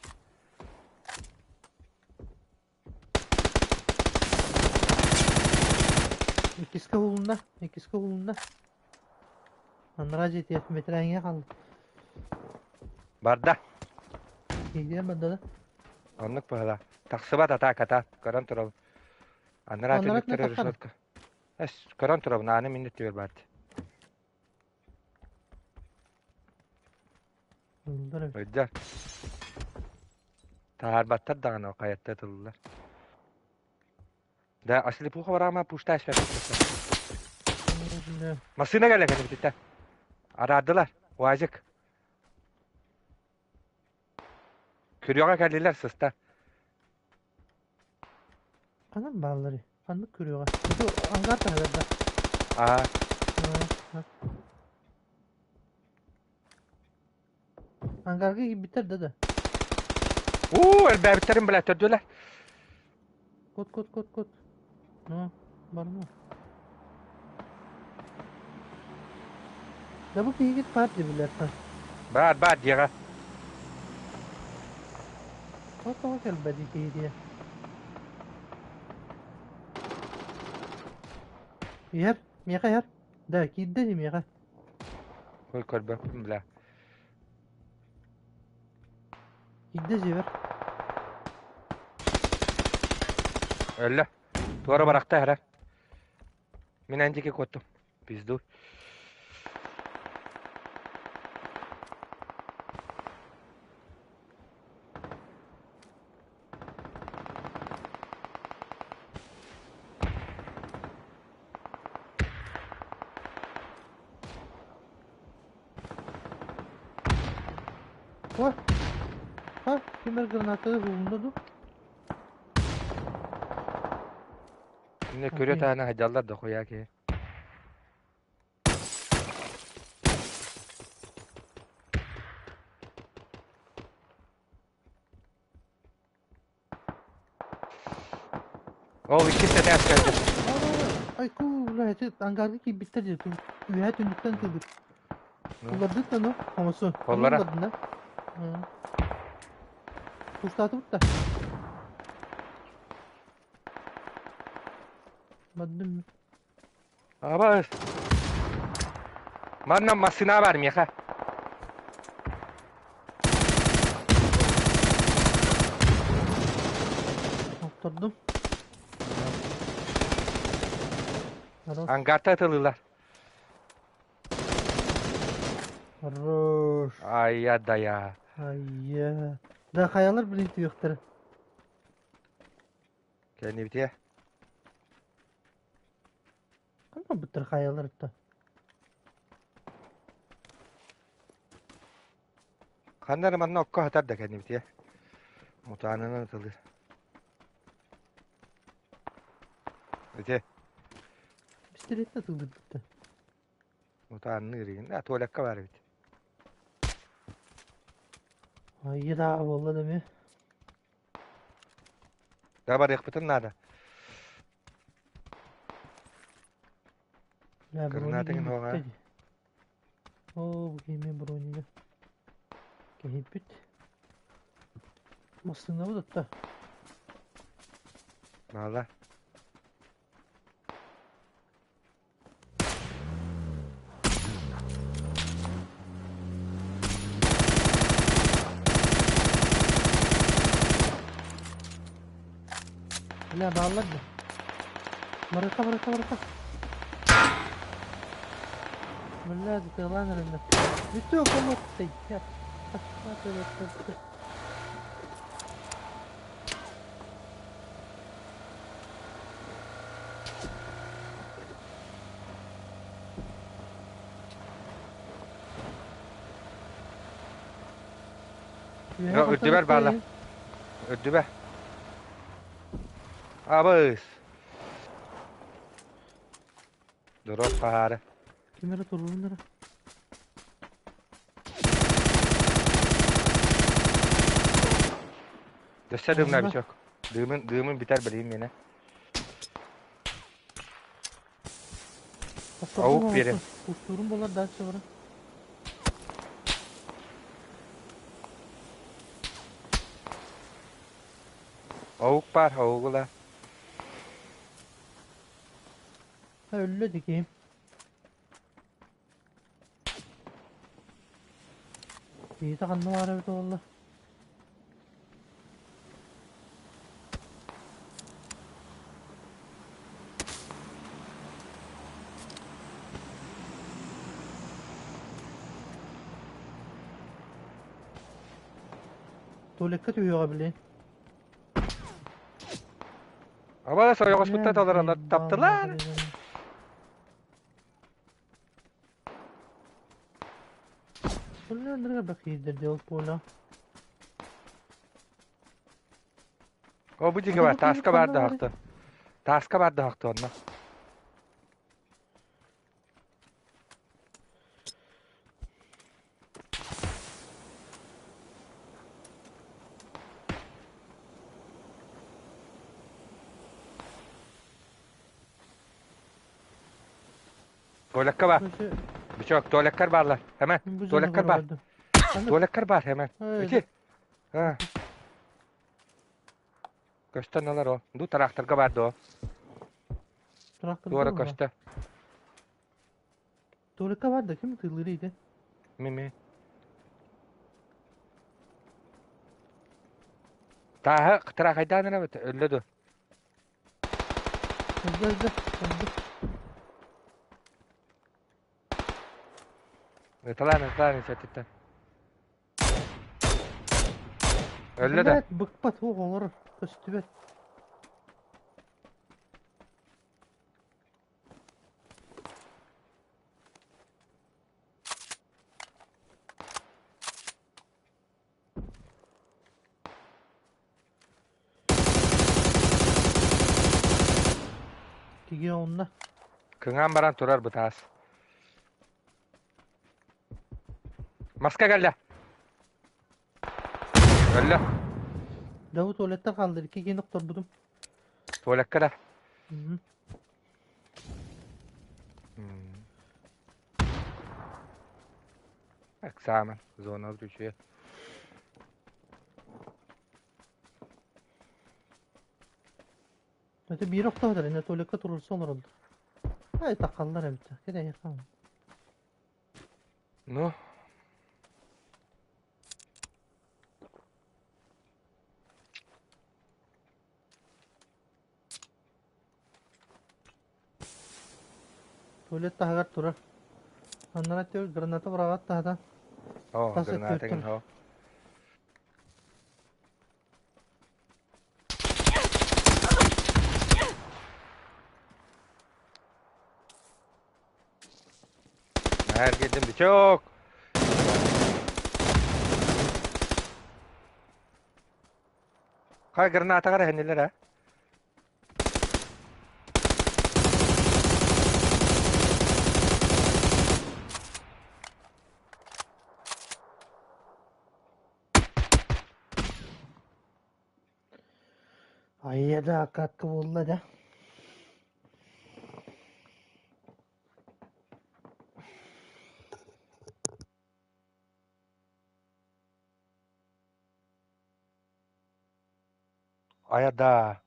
Иккискэ уһулунна, иккискэ уһулунна. Анараа дьиэтигэр бэтэрээҥҥэ хаалла. Барда. Киирдилэр барда да. Оннук быһыылаах. Тахсыбат атааката. Көрөн турабын. Анараа Анараа түннүктэр таххар. решетка. Эс, көрөн турабын. Ааны миннет түбэр баар. Ыллар эбит. Ыйдьар. Таһаарбаттар даҕаны хайатта тыллар. Да, ослепуха бараама пустая связь. Массыына кэлэ кэлбититтэ. Араардылар. Уазик. Күрүөҕэ кэллилэр сыста. Ханан баалларый? Ханнык күрүөҕэ? Ити ангар таһыгар да. Аа. Ангарга киирбиттэр да да. Уу, элбээбиттэрин билэ төрдүлэр. Кут кут кут кут. Ну, барма. Да бу киһигит баар дии Баар, баар диэҕэ. Тоҕо тоҕо кэлбэтий киһи Иһэр, миэхэ иһэр. Да, киирдэ ини миэхэ. Ой, көрбөппүн бля. Киирдэ дьиэбэр. Өллө. Туора барахта иһэрэ. Мин эн диэки куоттум. Пизду. Ха? Ха? Ким эр гранатаны уһунна дуу? Инне көрө таана хадьаллар да хуя киһи. Ол иккис этээс кэлдим. Айку, бля, эти ангарга киирбиттэр дии. Үөһэ түннүктэн тыылбыт. Улардыт да ну, хомосу. Холлара. Улардын да. Кустаатыбыт да. Бардым. Абас. Манна массыына бар миэхэ. Охтордум. Хорош. Ангарта ытылыылар. Хорош. Айя дая. Айя. Да хайалар билин түйөхтөрө. Кэннибитиэ. Ханна буттар хайалар да. Ханна эрэ манна окко хатар да кэннибитиэ. Мутаанынан ытылыр. Ити. Пистолетте тылдырбытта. Мутаанныыр игин. А туалекка бар эбит. Айы да буолла да ми. Да барыахпытын наада. Бля, Гранатыҥ бронигин уоҕа. бүттэ дии. Оо, бу киһи бронига. Кэһиппит. Массыынабыт отта. Маала. Бля, бааллар да. Барыха, барыха, барыха. Бля, тыалаан эрэллэр. Бүтүө комоттай. Үрдүбэр бааллар. Үрдүбэ. Абыс. Дуров хаһаары. Ким эрэ туруорун эрэ. Өссө дымна бичок. Дымын, дымын битэр билиим миэнэ. Аук биэрин. Кустуурун болар дальше бара. Аук бар, аугула. Өллө диким. Киһитэ ханна баар эбит буолла? Туалекка түһүөҕэ билин. Аба сойоҕоспутта толороллор таптылар. О бу диги бар, тааска бар да Тааска бар да онно. Туалекка бар. Бичок, туалеккар бааллар. Hemen. Туалеккар бар. Туалеккар бар hemen. Ити. Ha. Көстөн олар о. Ду тракторга бар до. Туора көстө. Туалекка бар да ким тыылыыр ити? Мими. Тааһы трахайдаан эрэ өллө ду. Өлдө өлдө. Өлдө. Ыталаан, ыталаан исэттиттэн. Өллө да. Блядь, быкпат уох олорор, көстүбэт. Тиги онно. Кыҥаан баран турар бытаас. Маска кэллэ. Өллө. Дабы туалеттан хааллар, икки киһини охторбутум. Туалекка да. Мгм. Экзамен. Зона үчүгэй. Это биир охтоотор, инэ туалекка туруорса олороллор. Ай, таххаллар эбит. Кэтэһиэх Ну, Туалет таһыгар турар. Аннара түөр граната быраҕат таһатан. О, Тас граната өттүттэн. ho. Эргийдим бичок. Хай гранатаҕар эһэннилэр ээ. Айа да аккатка буолла да. Айа да.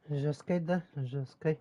Жесткай да, жесткай.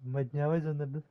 Моднявый дьоннордун.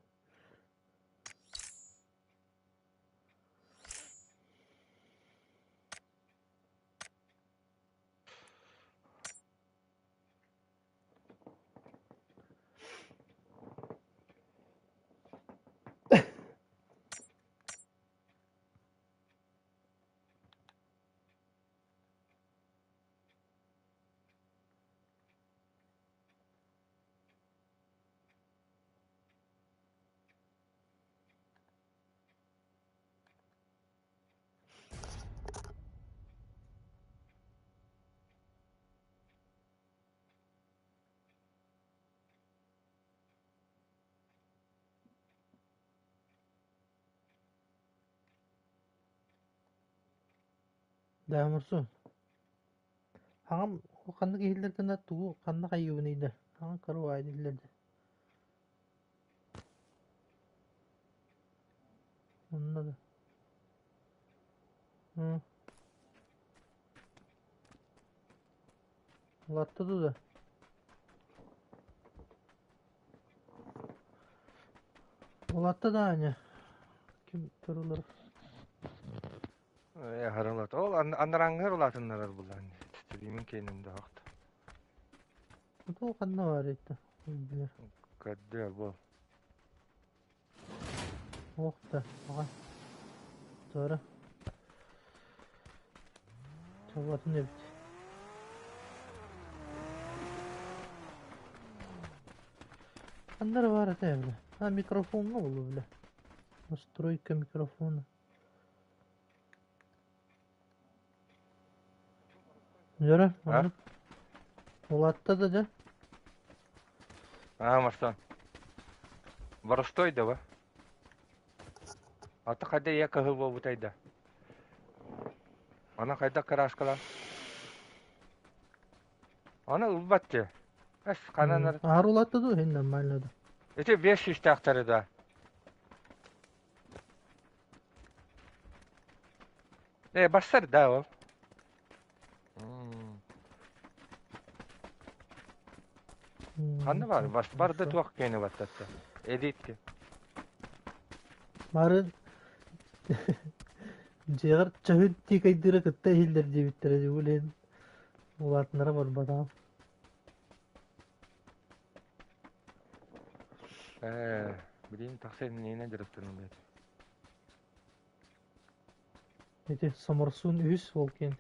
Да, Мурсу. Аҕам ханнык иһиллэр гына тугу ханна хайыыбыный да аҕам каруай дииллэр да Онно да Улаатта дуу да Улаатта да Аня Ким турулар Харылат. Ол анараңҥар улаатыннарар булан. Стримин кэнин да охт. Туу ханна баар это билэр. Көрдө бу. Ох да, аҕа. Туора. Чабатын эбит. Ханна эрэ баар этэ бile. А микрофоҥҥа буолуо бile. Настройка микрофона. Дьөрө, А? оннук. Улаатта да дьэ. А, Марсон. Боростой да ба. Ата хайда ийэ кыһыл буолбутай да. Аны хайдах кырааскалаан? Аны ылбат дии. Эс ханан Аһар улаатта дуу, иһин нормально да. Ити биэс сүүстээхтэри да. Э, барсар да ол. Ханна бар? Бас барда туох киэни баттатта. Элит. Марын дьиэҕэр чаһын тиикайдыыра кытта иһиллэр диэбиттэрэ дьулин улаатыннара барбатаҕым. Э, билин тахса иннинэ дьарыктаныллар. Ити Соморсун үһүс уол киэн.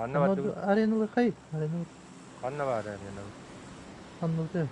Ханна бардыбыт? Ареналыкай, арена Ханна баар арена? Аннылты.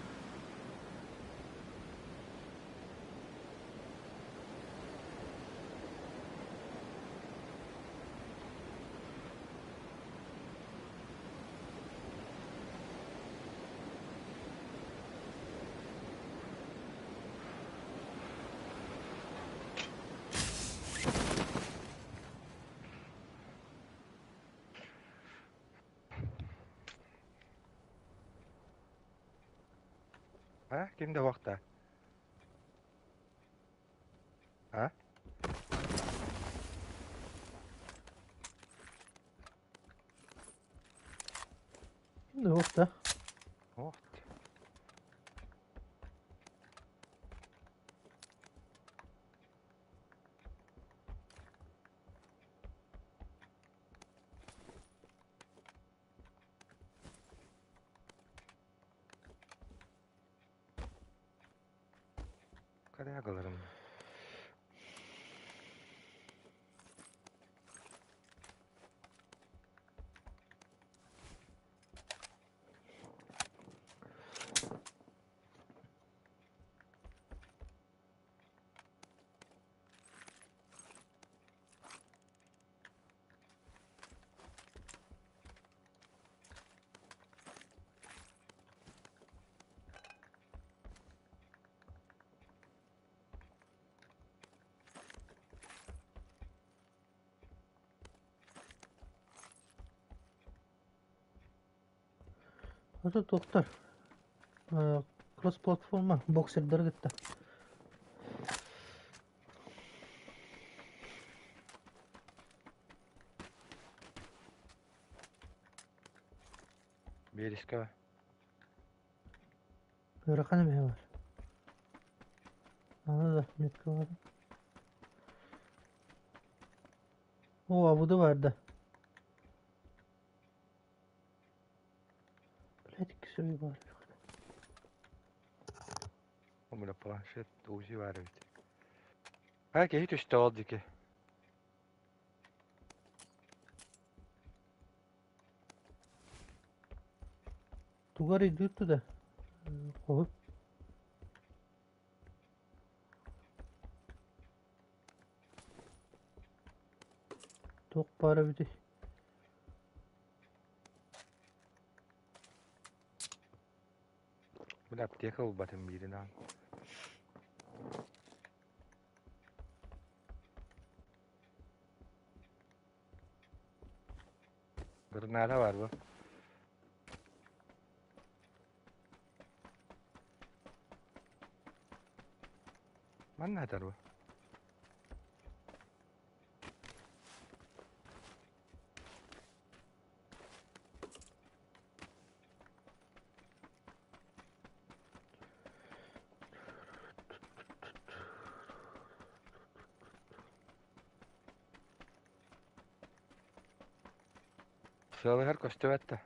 А? Ким да вахта? А? Ким да да. Ох. Карая галарым. Ото туохтар кросс-платформа боксердары кытта. Биэрискэ Ыарахан эмиэ бар. Аны да метка бар. О, абыды бар да. Блядь, икки бар. Бля, планшет УЗИ бар эбит. А, киһи түстэ ол диэки. Тугар идут туда. Хоһу. Туох баара эбитий? Бля, аптека ылбатым биирин аан. Граната бар бу. Манна атар бу. Сыалыһар көстүбэт да.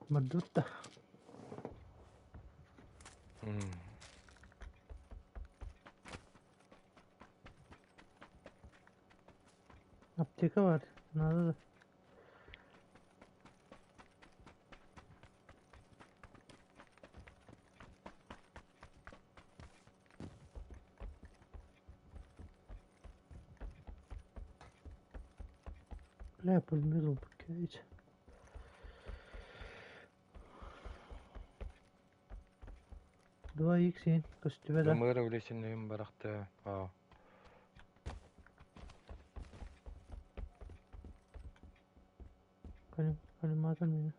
Бардыбыт да. Аптека бар. Надо да. Бля, пулемет ылбыт Два икс көстүбэ да. Мыра үлесин барахта. Аа. Коллиматор меня.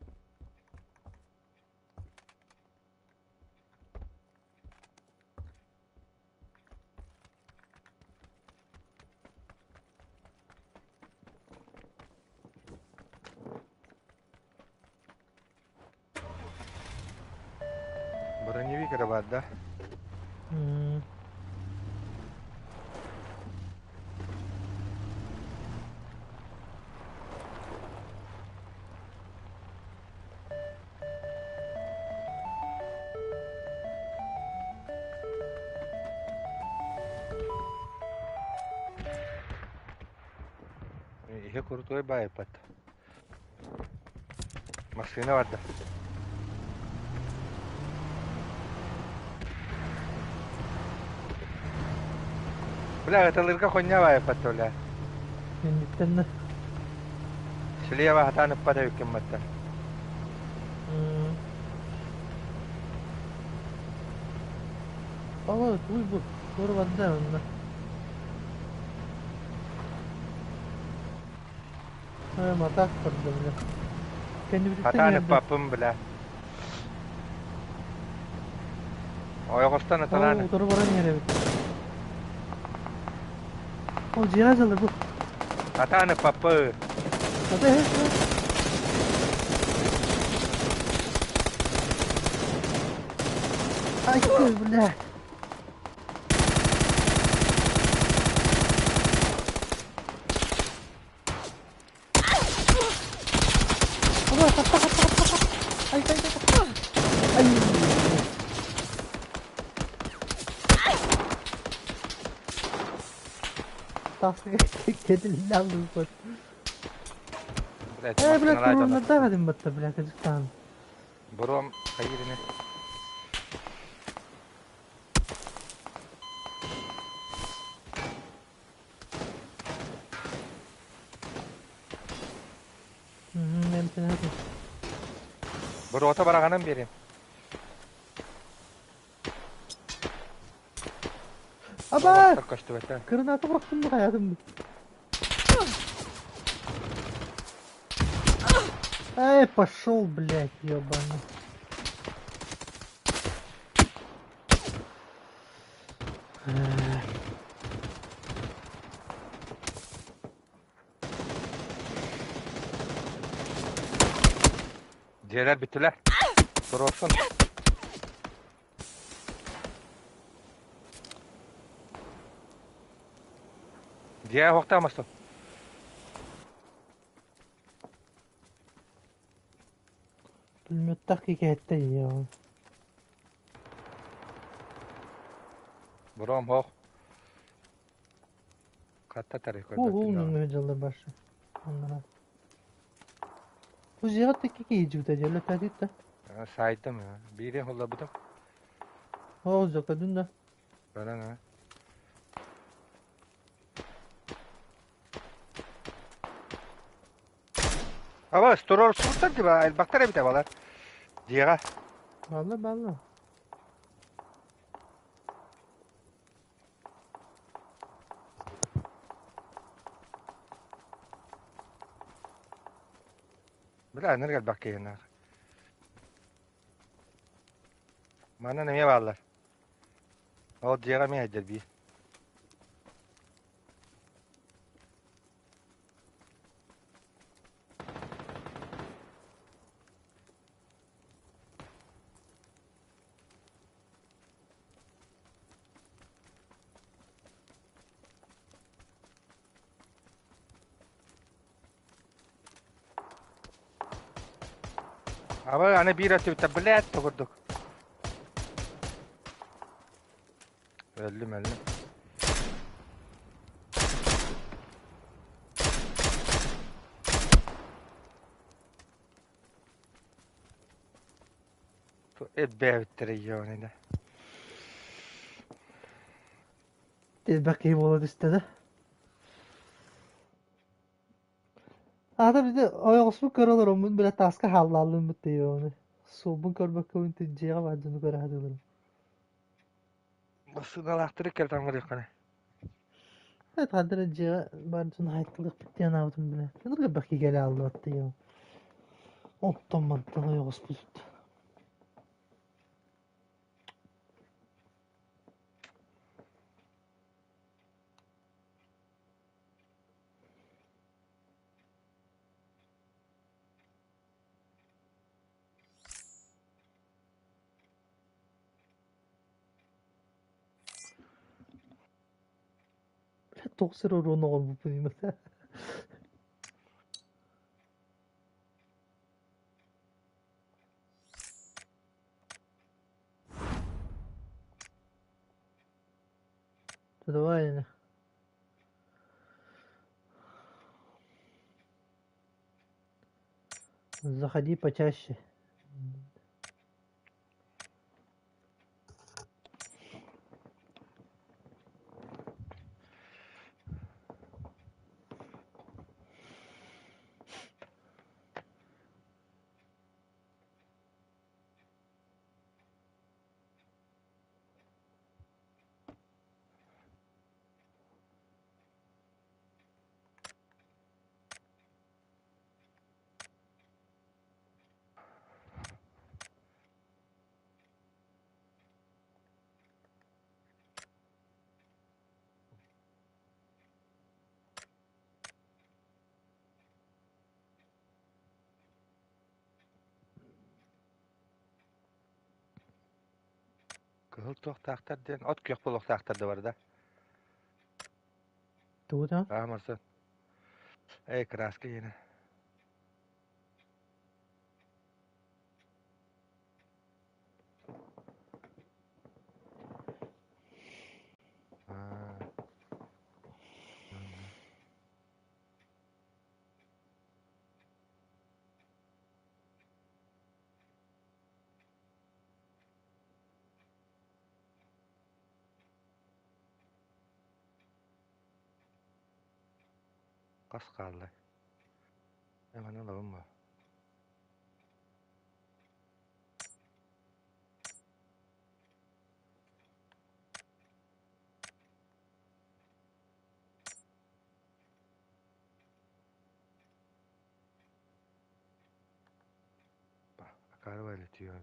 Броневик эрэ баар да? Иһэ крутой баайпат. Массыына барда. Бля, ыталырга хоння баайпат бля. Кэнниттэн да. Слева хатаан ыппат эбиккин баттар. Ала, туй бу. Туора барда онно. Матак барда бля. Кэннибититтэн Хатаан иһэрдэ. ыппаппын бля. Ойоҕостон ыталаан. Ол утары баран иһэр эбит. Ол дьиэҕэ дьалыр бу. Хатаан ыппаппы. Хата иһэр. Ай, бля. Ай, ай, ай, ай. Тахса кэтиллэн ылбыт. Блядь, Э, блядь, машиналар дьоно. туруннардаах этим батта, блядь, кырдьыктаан. Буром хайырыны. Эмтэнээтим. Буруота бараҕынан биэриэм. Аба! Олохтор көстүбэттэр. Кырынааты бырахтым да хайаатым. Эй, пошел, блядь, ебаный. Дьиэлэр бүттүлэр. Туруорсун. Дьиэ оһохтоомостун. Пулеметтаах киһи ийэ Буром хоох. Хатта тарый Уу көрбөппүн даҕаны. нөҥүө дьаллар баршы. Оннора. Бу дьиэҕэ тикки киһи дьүтэ дьэллэппэтит да. Саайдым. Биири холлорбутум. Ол жокодун да. Баран. Абас, туруорсубуттар дии элбэхтэр эбит абалар. Дьиэҕэ. Бааллар, бааллар. Бля, энергия элбэх киһинээх. Манан эмиэ бааллар. Ол дьиэҕэ эмиэ сылдьар биир. Аба аны биир өттүбүттэн блядь то курдук. Өллүм өллүм. Эббээбиттэрэ ионина. Элбэх киһи буола түстэ да. Аата били ойоҕоспун көрө олороммун бile тааска хааллааллыммыт диэбэҕинэ. Суолбун көрбөккөбүн дьиэҕэ баар дьону көрө сатыылларым. Массыыналаахтары кэлтэн барыаххына. Ханна эрэ дьиэҕэ баар дьону хайытылыахпыт диэн анаабытым билэ. Ынырык элбэх киһи кэлэ хааллыбат диэҕим. Оттон мантан ойоҕоспут. Туох сир оруон оҕолбуппун Давай. Заходи почаще. Кыһыл туохтаахтар диэн от күөх буолуохтаахтар да барда. Тугу да? Аа, Марсен. Эй, краска иэнэ. Аа. Хас хаалла? Эманы ылабын ба? Акаары байлатıyor.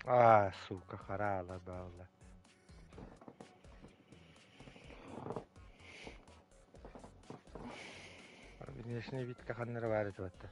А, сука, харала баалла. Внешний вид ханнара баар этибатта.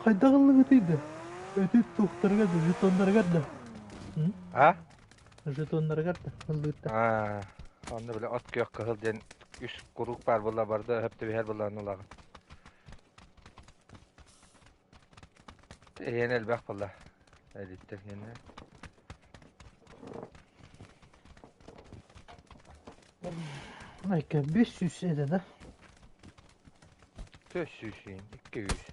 Хайдах ыллыгытый да? Өтүт туохтарыгар да, жетоннарыгар да? М? А? Жетоннарыгар да ыллыытта. Аа, онно бile от күөх кыһыл диэн үс куруук баар буолла барда өһөп түбэһэр буоллаҕына ылаҕын. Эйиэнэ элбэх буолла. Элиттэр гэнэ. Айка 500 этэ да? 400 200.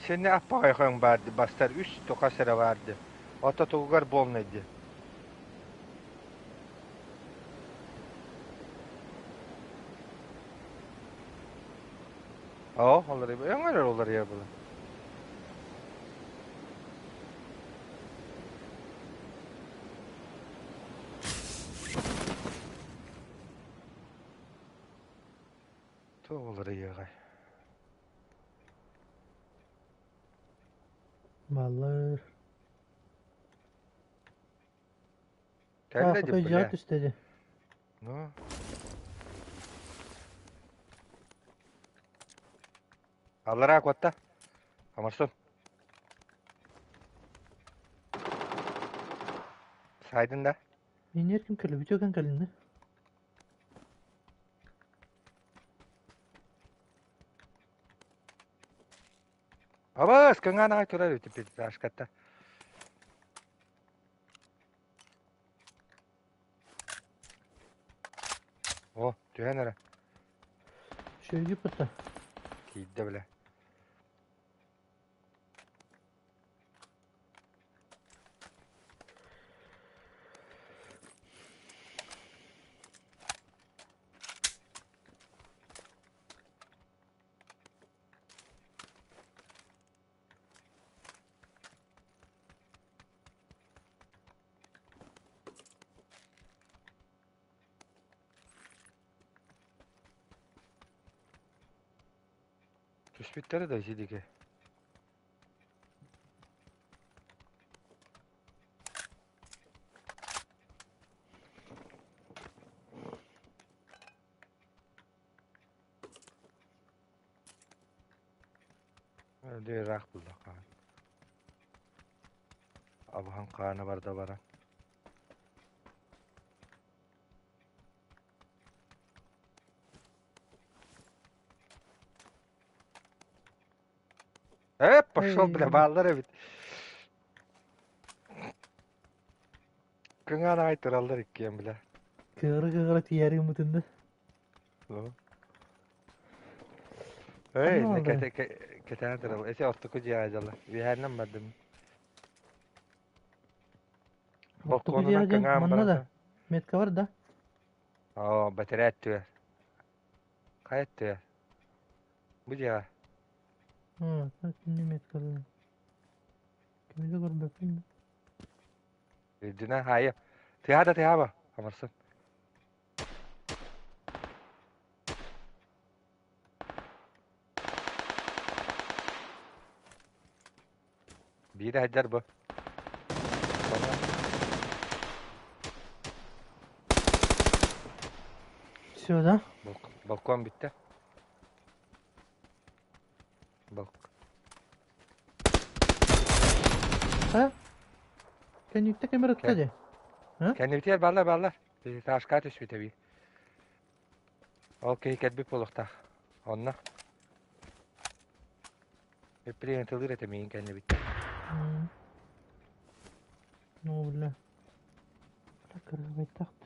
Сeni аппаҕайхан баарды бастар үс тоха сыра баарды. Ото тугугар буолнайды. Оо, олору өҥөрөр олоруйа була. Туох уларыйыаҕай? Баллар. Кэллэ Хотой дии дьиэҕэ бля. түстэ дии. Ну. Аллараа куотта. Амарсун. Сайдын да. Минер ким кэлли? Бүтөкөн кэлинни. Абас, кыҥаан аҕай турар үтү пятиэтажката. О, түһэн эрэ. Шөйгү пыта. Киирдэ бile. Түспүттэрэ да исидигэ. Дьэ ыраах буллахха. Абаһан хаана барда баран. Э, пошел, бля, бааллар эбит. Кыҥаан аҕай тураллар иккиэн, бля. Кыыра-кыыра тиийээри гыммытын да. Эй, кэтээн турал. Эти ортоку дьиэҕэ дьалла. Үөһээннэн бардым. Ортоку дьиэҕэ Балконунан дьон кыҥаан манна баран. да. Метка бар да. Оо, бэтэрээт түөр. Хайа түөр. Бу дьиэҕэ. Кинини меткалыы. Кими да көрбөппүн да. Үрдүнэн хаайы. Тыаһа да тыаһаба. Амарсын. Биир сылдьар бу. Все, да? Балкон бүттэ. Балк. А? Кэнниттэ кэмэр ытта дии. Кэннибитигэр бааллар бааллар. Пятиэтажка түспүтэ бии. Ол киһи кэлбит буолуохтаах. Онно. Эппириэнтылыыр этэ миигин кэннибиттэн. Ну, бля. Кыргыбайтахт.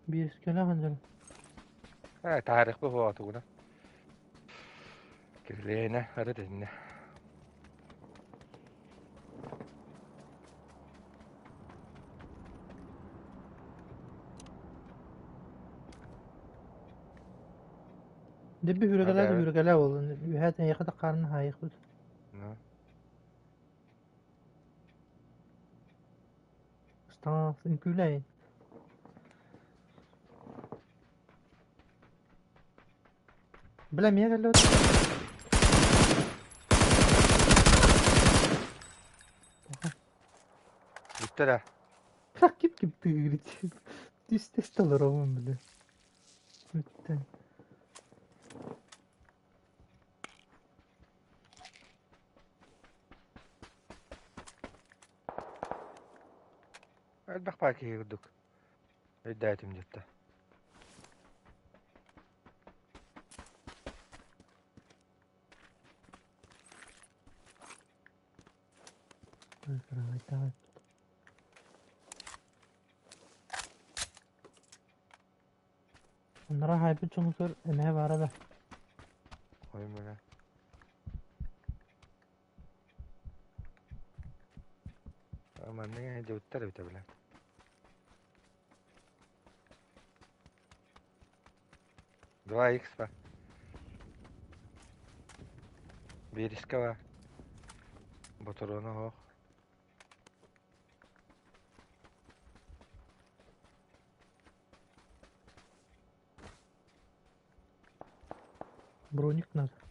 Биэскэлээх андьал. Ээ, таарыхпы буолуо тугуна. Кирилиэнэ ары тэннэ. Дебби хүрүгэлээ да хүрүгэлээ буоллун. Үһээ тэйиэхэ да хаарын хаайыахпыт. Ыстаҥа үҥкүүлээйин. Бля, эмиэ кэллибит. Бүттэ да. Ким ким тыырыт. Түс-түс толоробун бile. Бүттэ. Элбэх баар киһи курдук. Өйдөөтүм дьэтте. Оннора хаайбыт дьонугар эмэһэ баара да. Ой, бля. Маннык дьыбыттар эбитэ бля. 2 х ба. Биирискэ ба. Ботуруона оһох. Броник надо.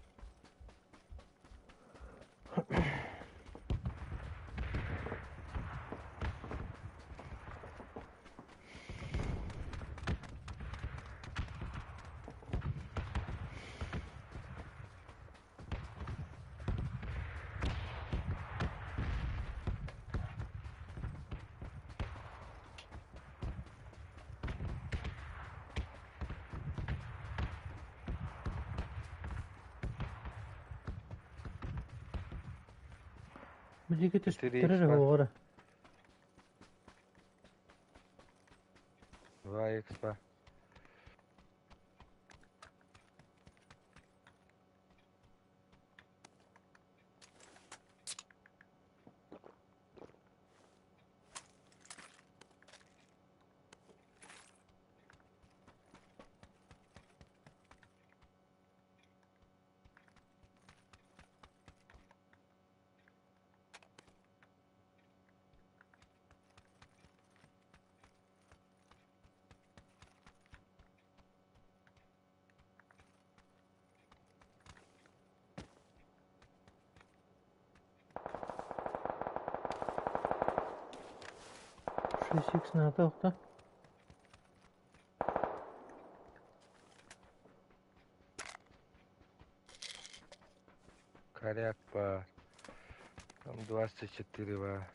Билиги түспүттэрэ эрэ оҕоро. 2 х 6x наада охто. Коряк по там 24 ва.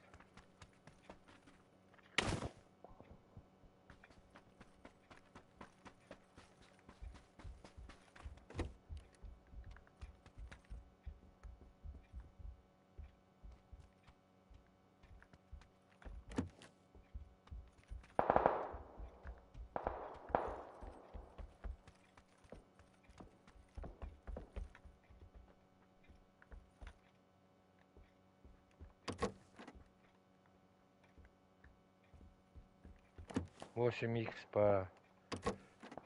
8 х по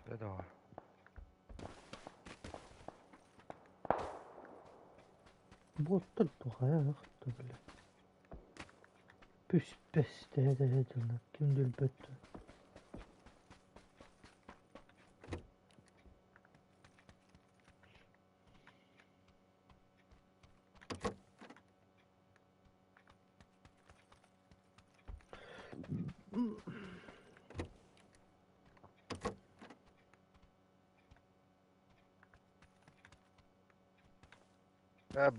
этого. Буоттар тухайа бля. Пүс-пэс тэһэ-тэһэ дьонно ким да өлбөт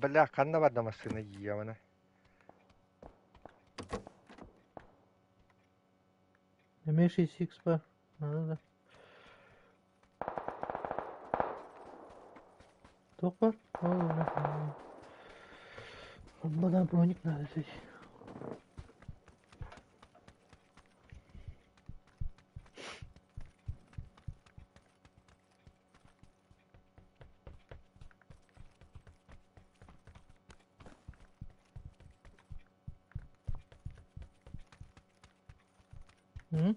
Бля, ханна барда массыына ебана. Эмиэ 6x бар. Надо да. Туох бар? Бадан броник надо здесь. М?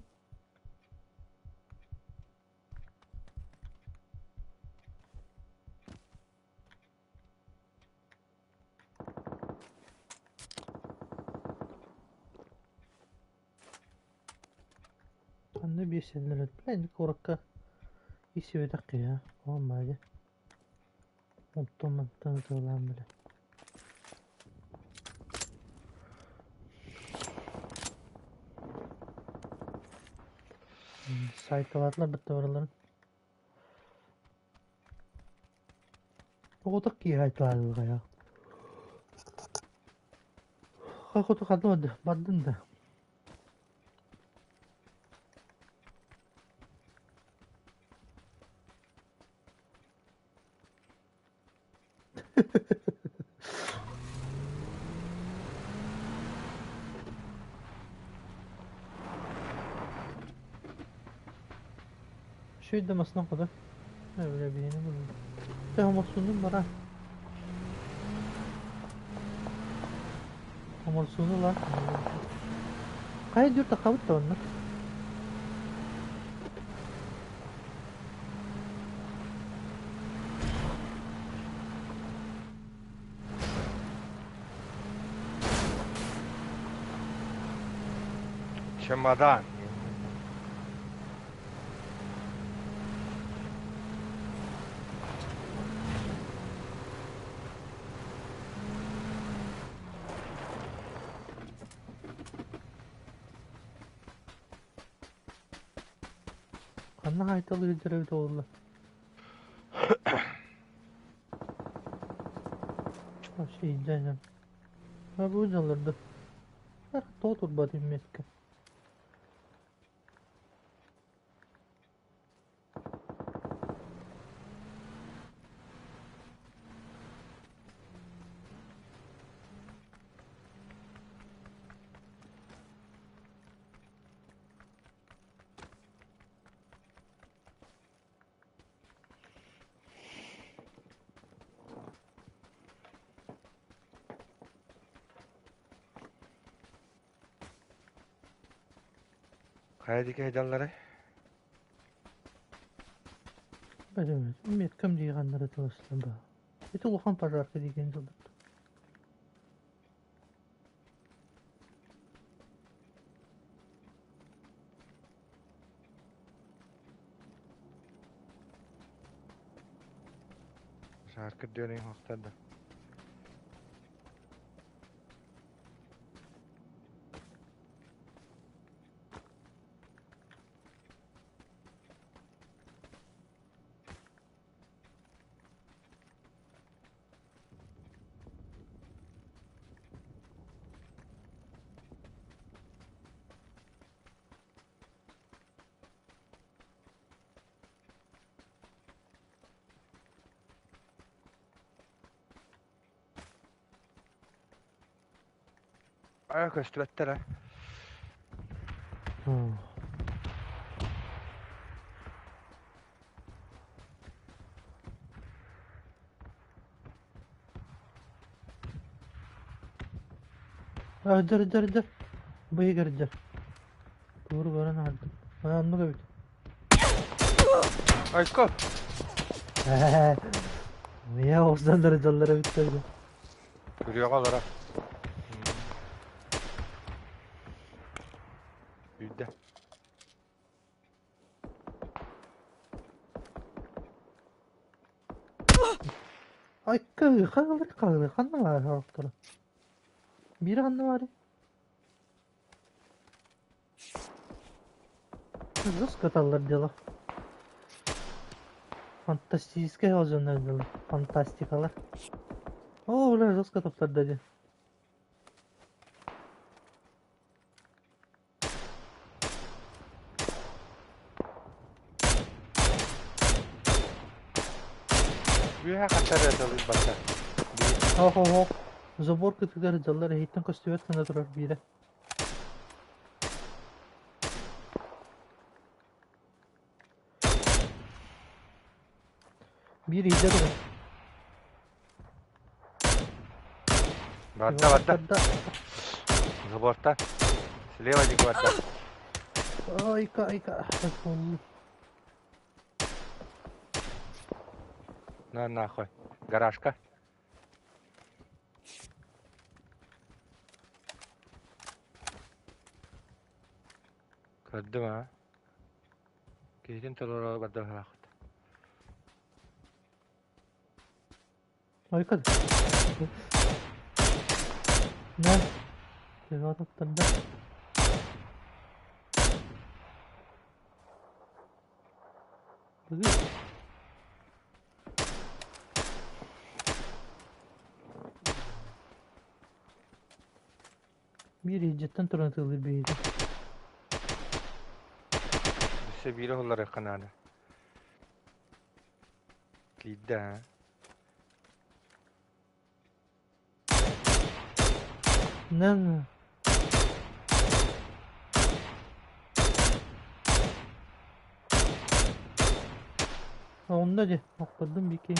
Ханна биэсэллэр эт куоракка иссибэтэх киһи аа оҕом баайа Онтон мантан ытыалаан бile. Сайталаатылар бытта барыларын. Оҕотох киһи айталаатылар Хоту ханна бардын да. Үчүгэй да масынан хотор. Бля биһиэнэ булла. Тэ хоморсуунун бара. Хоморсууну ылар. Хайа дүр тахабыт да онно. Чемодан. Ханна хаайталыы сылдьар эбит буолла? Вообще идеально. А бу дьалларда. Тоҕо турбат иммиэскэ. Хайа диэки сылдьалларай? Меткам дии тылыстан ба. Ити улахан пожарка диген сылдьар. Пожарка диэн хоһтар да. Аа көстүбэттэр ээ. Дар дар дар. Быйыгар дар. Тугу баран аһардым. Оннук эбит. Айко! Мия оҕустан дьаллар эбиттэр. Күрүөҕэ олорор. Үүдэ. Айка хаалыр хаалыр ханна баар хаалыктара? Биир ханна баарый? Жестко таллар дело. Фантастическое дьоннор дело. Фантастикалар. О, бля, жестко топтарда дии. Үөһэ хаттар ыталыйбакка. Ох, ох, ох. Забор кытыгар дьаллар эһиттэн көстүбэт гына турар биирэ. Биир иһдэ турар. Барда, барда. Заборта. Слева диэки барда. Айка, айка. На нахуй. Гаражка. Көрдүм а. Киһитин толоро барда Айка. На. Төбө туттарда. Быгы. Биир иһдьэттэн туран тыллыр биһиги. Өссө биир оһоллоруохха наада. Киирдэ аа. Нэн. Онно дии, охтордум бикин.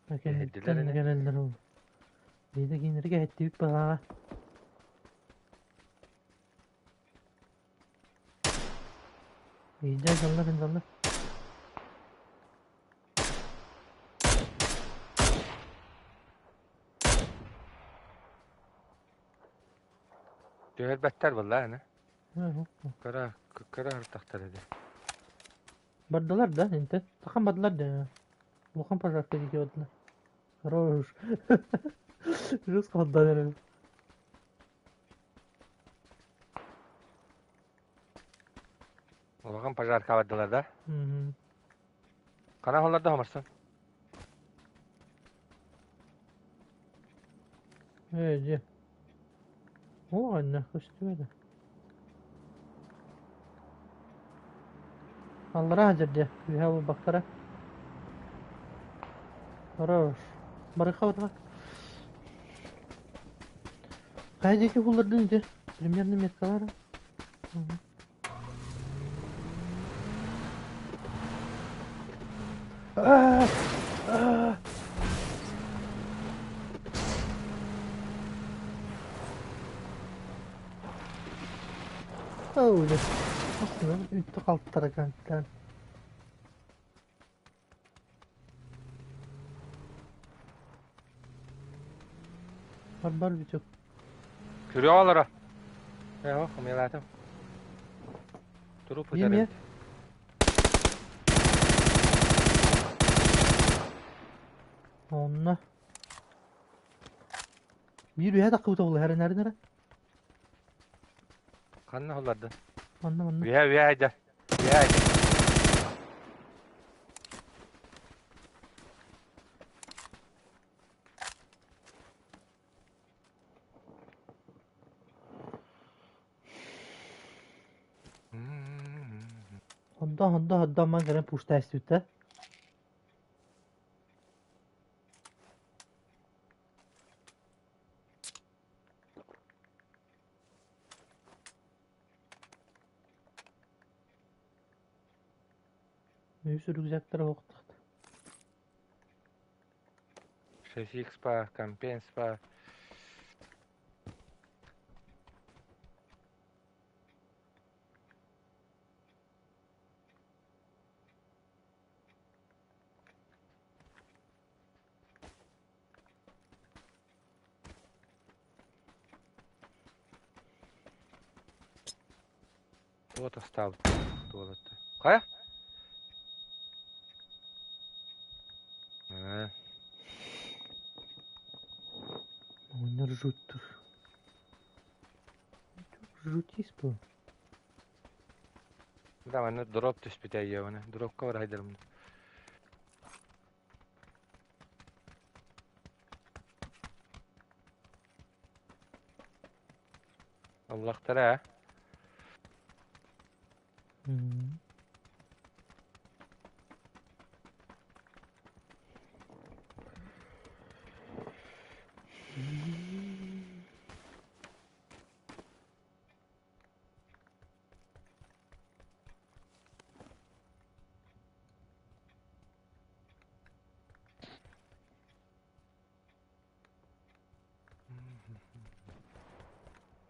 Эһэйдилэр Кэнниттэн ини. кэлэллэр ол. Биирдэ кинилэргэ эһэттибит быһааҕа. Биирдэ дьалла дьалла. Түһэрбэттэр буолла ини. Кыра кыра ыртахтар ини. Бардылар да, инте. Сахан бардылар да. Улахан пожарка диэки бардылар. Хорош. Жестко отдан эрэ. Улахан пожарка бардылар да. Хана холлордо хоморсон. Ээ, дьэ. О, анна, көстүбэтэ. Аллараа сылдьар дьэ, үөһэ буолбактара. Хорош. Барыха барыха. Хайа диэки буллардын ити? Примерно меткалара. Аа! Аа! Öyle. Aslında üttü kalktara kanka. Бар бар бүтүк. Күрүө олоро. Ээ, хомуйалаатым. Туруп Ийэм ытар. Онно. Биир үһэ таххыбыта буолла эрэнэрин эрэ. Ханна холлордун? Онно онно. Үһэ үһэ айда. Үһэ айда. Онда онда онда ман кэлэн пуштаастыбыта. Үс рюкзактар оһохтохт. 6X па, компенс па. Вот осталось. Туолатта. Хайа? Э, Оҕонньор жуттур. Жутист был. Да, манна дроп түспүтэ ийэбинэ. Дропка барайдарым. Аллахтара э.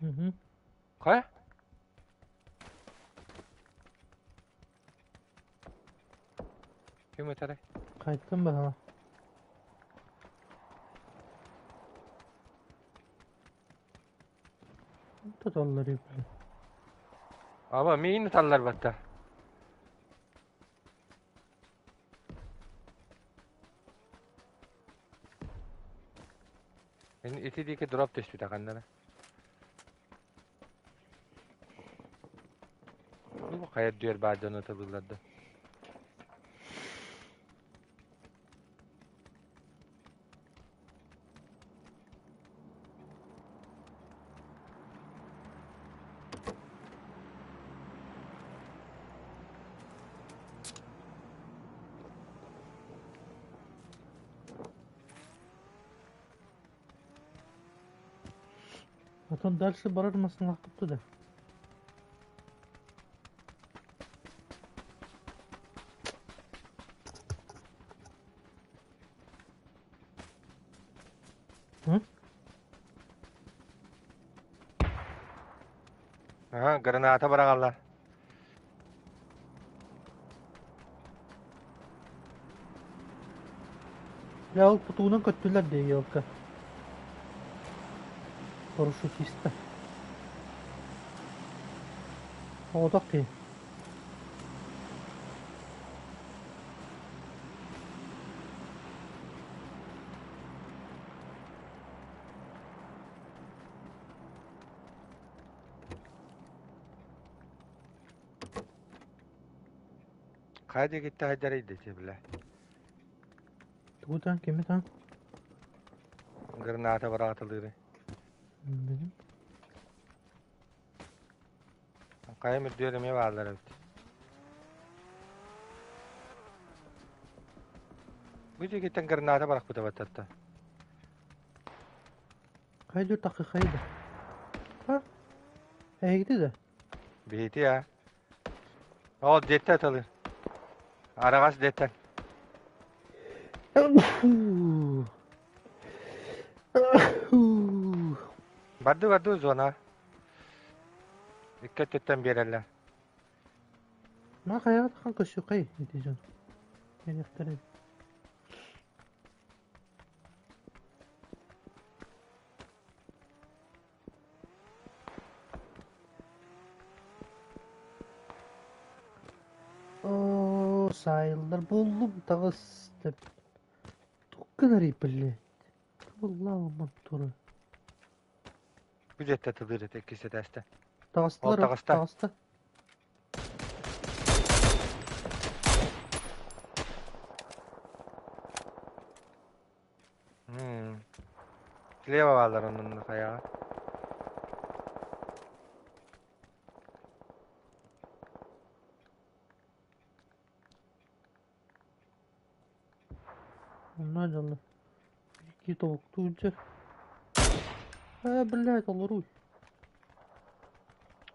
Угу. Хайа? Ким ытарай? Хайттым баһа. Туталлар били. Аба миин ыталлар батта. Ити диэки дроп түспүтэ ханна Бу хайа дүөр баар дьону ытылыыллар да. Потом дальше барар массыыналаахпыт да. М? Аха, граната быраҕаллар. Дьэ ол тутуунан көттүлэр дии елка. Парашютиста. Оҕотох киһи. Хайа диэкиттэ хайдарый дэтэ бile. Тугу таан кими таан? Граната быраҕатылыыры. Билим. Хайа мүрдүөр эмиэ бааллар эбит. Бу диэкиттэн граната бырахпыта баттатта. Хайдыр такы хайда. Ха? Эһигити да? Биһити а. Ол диэттэ атылыр. Араҕас диэттэн. Барды барды зона. Икки өттүттэн биэрэллэр. Ма хайаҕа тахан көссүкэй ити дьон. Кэлиэхтэрэ. Оо, саайыллар буоллум таҕыс деп туох гынарый блядь тыллаалман тура Бу дьиэттэ тылыыр этэ иккис этээстэ. Ол таҕыстылар таҕыста. таҕыста Слева бааллар оннун хайаҕа. Онно дьолло икки тобуктуунча ээ блядь олоруй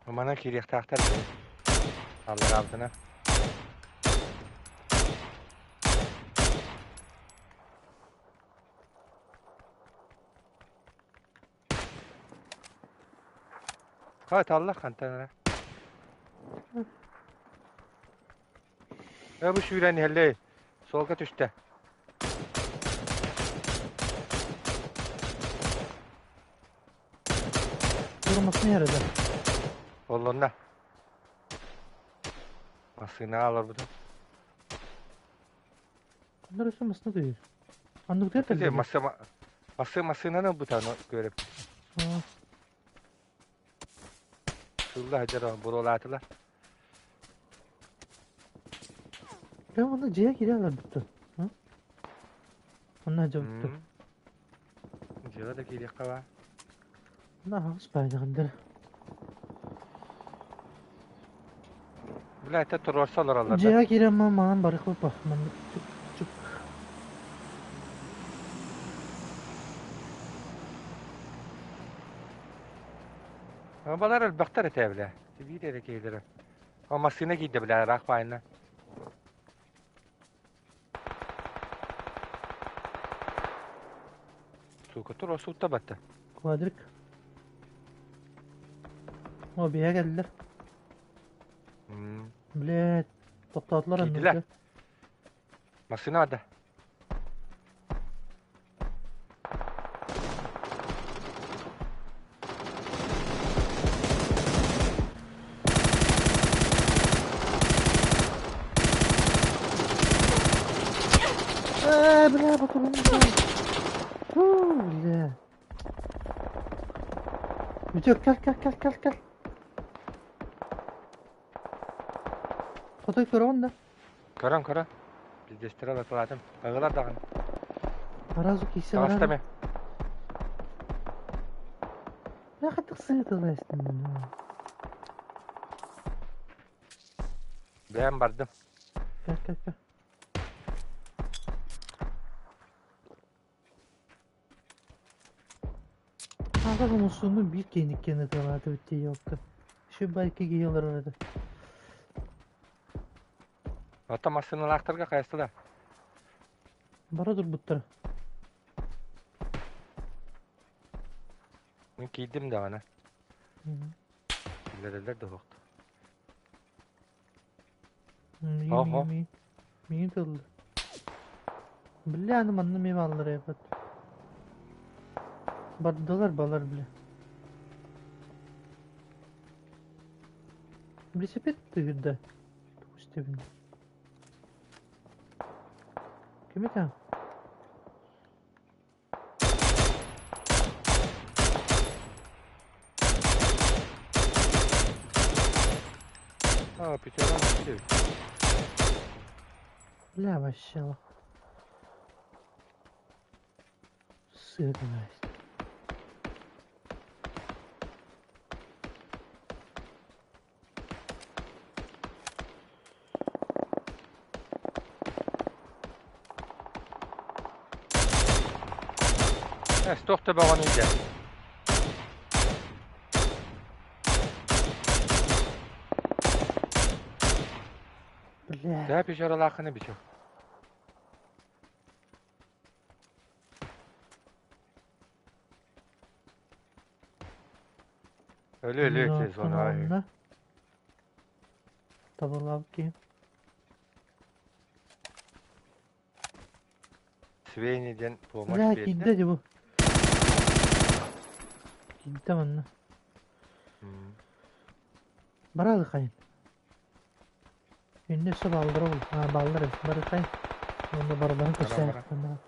Манан киириэхтээхтэр аллараабытына. Хай таллах хантан эрэ. Э бу сүүрэн иһэллэй. Суолга түстэ. Турамасын иһэр да. Оллонна. Массыына олорбутум. Ханна өссө массыына тыйыр. Анныбытыгар Ити кэллэ. массы массы массыынаны ылбыта ону көрөп. Сылла сылдьар буруолаатылар. Дьэ онно дьиэ киирэ олорбуттар. Онно дьобуттар. Дьиэҕэ да киириэххэ баа. Онно аһаҕас баайдаҕындар. Бля, это туруорса олороллор да? Дьиэҕэ киирэн маҥан барыхпыт маннык чук чук. Балар элбэхтэр этэ бля. Биир эрэ киһилэрэ. О, массыына киирдэ бля, ыраах баайына. Сука, туруорсуутта батта. Квадрик. О, биһэ кэллэр. Блядь, тохтоотулар Киирдилэр. анныга. Массыына барда. Э, бля, потом. Фу, бля. Бүтүк, кэл, кэл, кэл, кэл, кэл. Хотой көрөҕүн да? Көрөн көрөн. Пиздестері алатылатым. Ығылар даҕаны. Сразу кисе Таҕыста барар. ме. Бля, хаттык сыытылар истим. Бэйэм бардым. Кэл, кэл, кэл. Аҕа хомусуну биир киэниккэн ытыалаатыбыт тиийиэххэ. Еще байки киһи олорор этэ. Оттон массыыналаахтарга хайастылар? Бара турбуттара. Мин киирдим даҕаны. Киллэрэллэр да суохтар. Миин, Оһо. миин, миин. Миин тыллы. Бля, аны манна эмиэ бааллар эбит. Бардылар балар, бля. Велосипед тыгырда. Тугу истэбин. Ким этэ? А, пятером вообще. Бля, вообще. Сырность. Туох да бөҕөнү илдьэ. Бля. Төһө пещералааххыны бичу. Өлү өлү сезон. Табылап киһи. Свени диэн помощь Бля, биэрдэ. киирдэ дии бу. Киирдэ манна. Баралыхайын. Инне өссө бааллара ол. А, бааллар эбит. Барыхайын. Уонна барыларын Баран баран. көрсөөхтөн.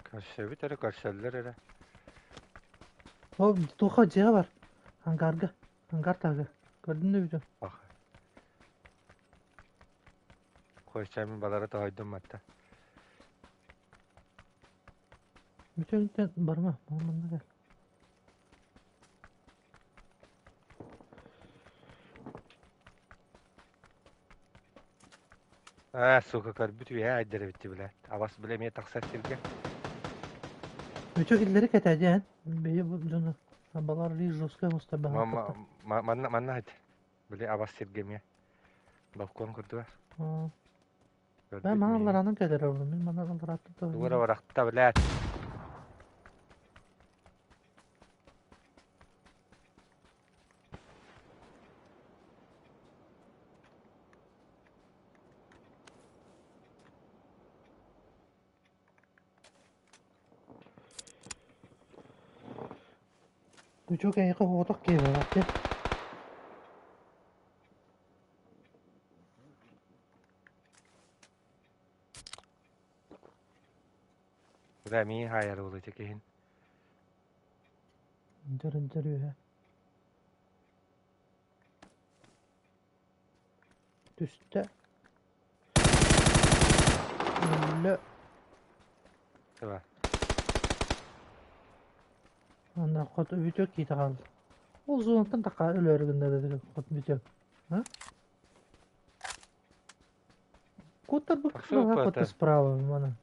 Көрсөбүт эрэ, көрсөллөр эрэ. Ол туха дьиэ бар. Ангарга. Ангар таһыгар. Көрдүн да бүтүн. Ах. Койчамын балары тоһойдум матта. Бүтүн барма. Манна кел. Аа, сука, көрбүт үһэ айдар эбитти билэ. Абас билэ эмиэ тахсар сиргэ. Өтө киллери кэтэдиэн. Бэйи бу дьону балар ли жесткая мустабаха. Манна манна хат. Били абас сиргэ эмиэ. Балкон курдуга. Мен мана аларанын кэлэр олум. Мен мана аларатты Тугура барахта билээт. Үчү кэйиэхэ оҕотох киһи буолар Бля, миин хаайар буолуо киһин. Дьэрин-дьэр үөһэ. Түстэ. Өллө. Туга. Анда хот бүтүө киитэ хаалла. Ол зонаттан таха өлөөрү гыннар хот бүтүө. А? Куттар Тахсыбыт бу баата. хот справа мана.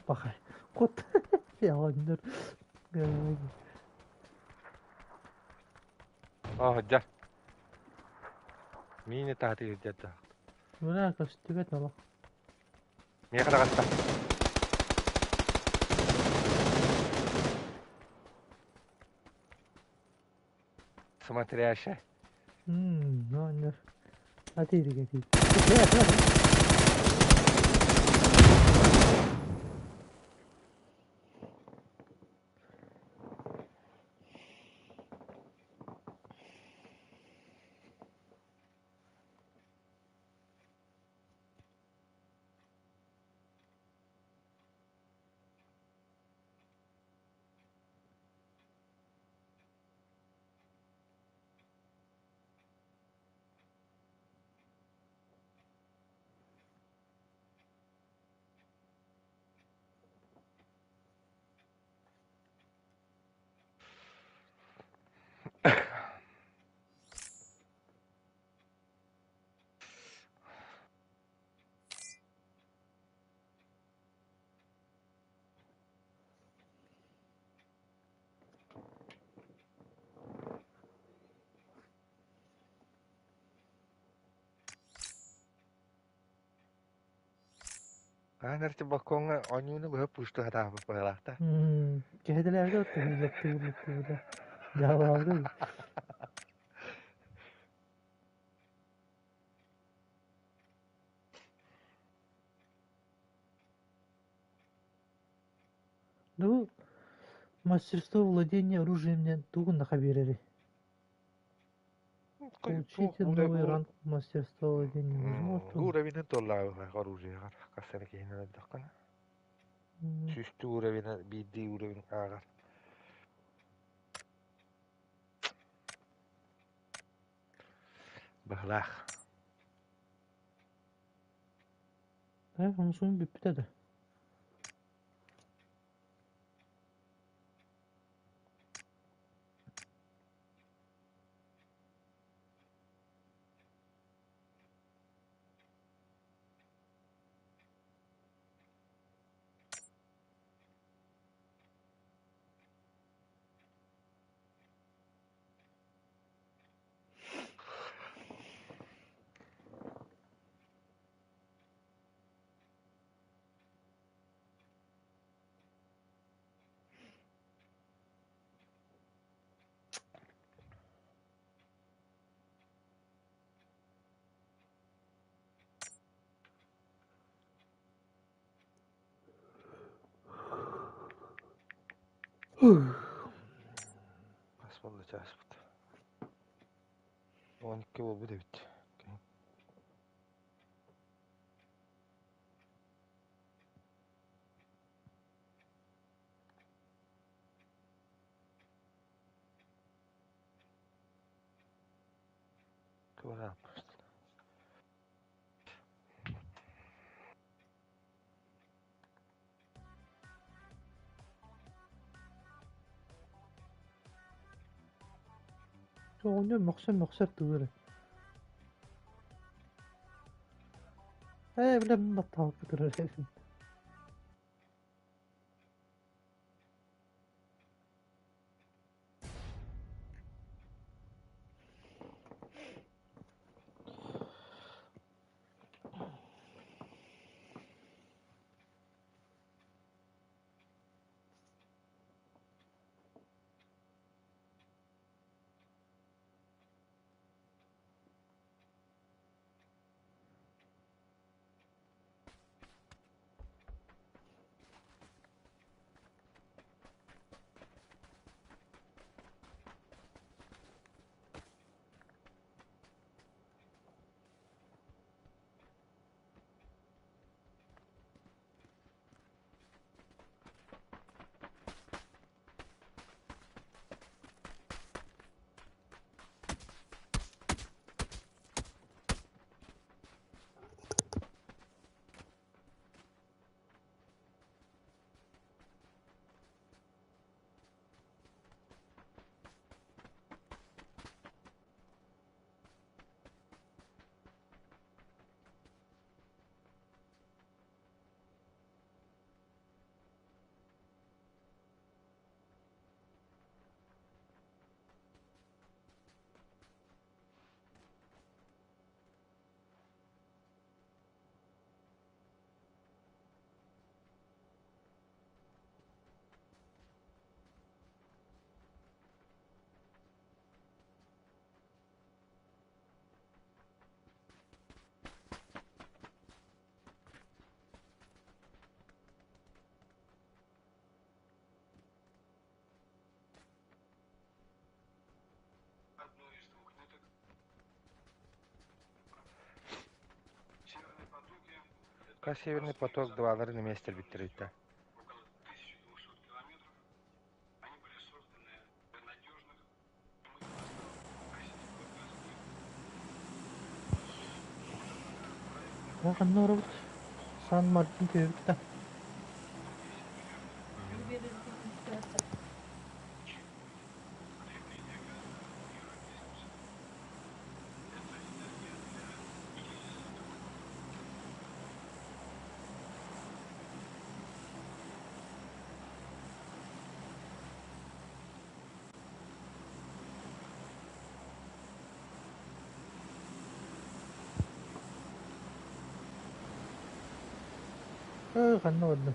Пахай. Кот. Яланнар. Оо, дьэ. Миини таһатыгар дьардаах. Бля, көстүбэт олох. Миэхэ даҕаста. Смотрящая. Оонньор. Атыырык этии. Хаһан эрэ балкоҥҥа оонньууну быһа пусту сатаабыт быһыылаах да. Кэһэтилээбитэ оттон дьаалалаабыта. Ну, мастерство владения оружием диэн тугун да биэрэрий? Получите новый ранг мастерства владения оружием. Уровенин туоллаабыт оружиеҕар хас эрэ киһини өлөрдөххүнэ. Сүүстүү уровена биирдии уровень ааҕар. Быһылаах. Онусун бүппүтэ да. Хас буолла чааспыт? 12 буолбут эбит. Оҕонньор мөхсөн-мөхсөр тугу эрэ. Ээ, бile баттаабыт турар эбит. Северный поток дваларын эмиэ эстэрбиттэр эбит да. Ханна олоробут? Сан-Мартин түһэбит да. Ханна бардым?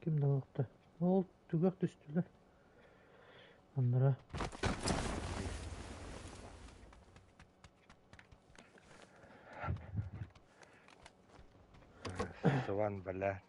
Ким да олохто. Ол түгэх түстүлэр. Аннара. Сыван бля.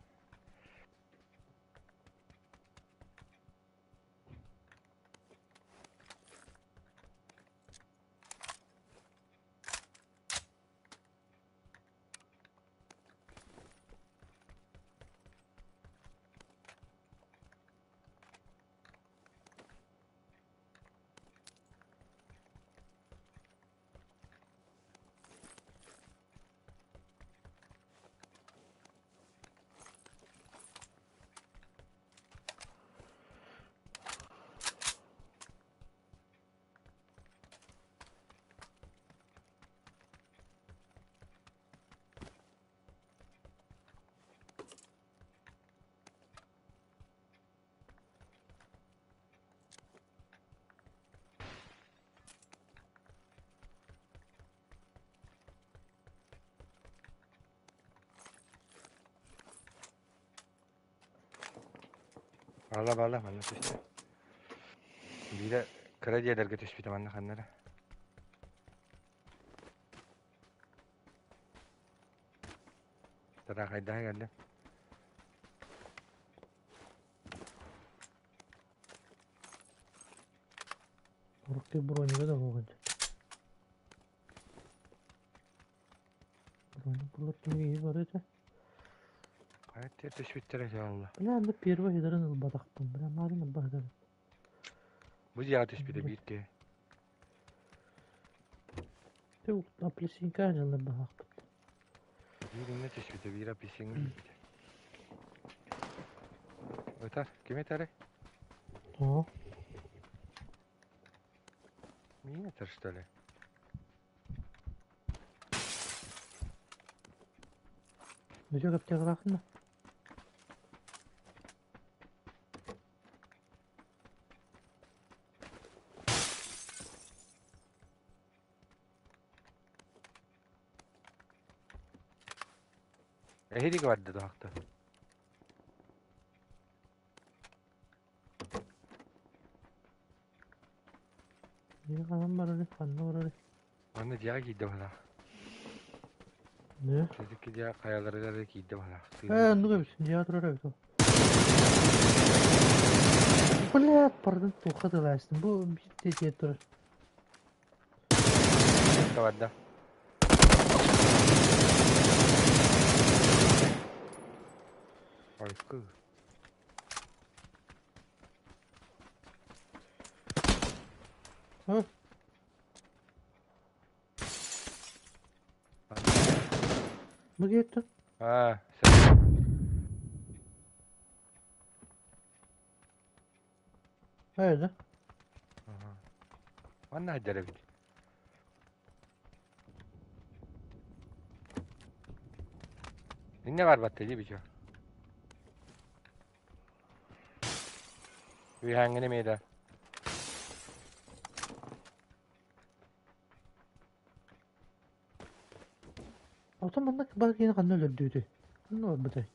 Баала баала манна түстэ. Биирэ кыра дьиэлэргэ түспүтэ манна ханна эрэ. Тараахайдаһа кэллим. Урукку бронига да буолуон сөп. Броник булар түмүгэ барыа этэ. Хайа түспүттэрэ дьаалла. Бля, анда первый ыдарын ылбатахпын. Бля, марын ылбатым. Бу дьиэҕэ түспүтэ биир киһи. Ты апельсинка дьаллар баһаахпыт. Биир иннэ түспүтэ, биир апельсиҥҥа киирбитэ. Ытар, ким этэрий? О. Миин этэр, что ли? Бүтүк аптекалааххын да? Эһиги барда туһахта. Биһиги ханан барарый, ханна барарый? Манна дьиэҕэ киирдэ баһылаах. Не? Сизикки дьиэ хайаларыгар эрэ киирдэ баһылаах. Ээ, оннук эбит, дьиэҕэ турар эбит ол. Блядь, пардон, туохха тылаастым. Бу биир дьиэ турар. Барда. Ойку. Һы? Бу киэттэ? Аа, Хайда? Манна сылдьар эбит. Инньэ барбатта дии бичо. Үөһээҥҥин эмиэ да. Оттон манна бар киһини ханна өлөрдүүтүй? Ханна барбытай?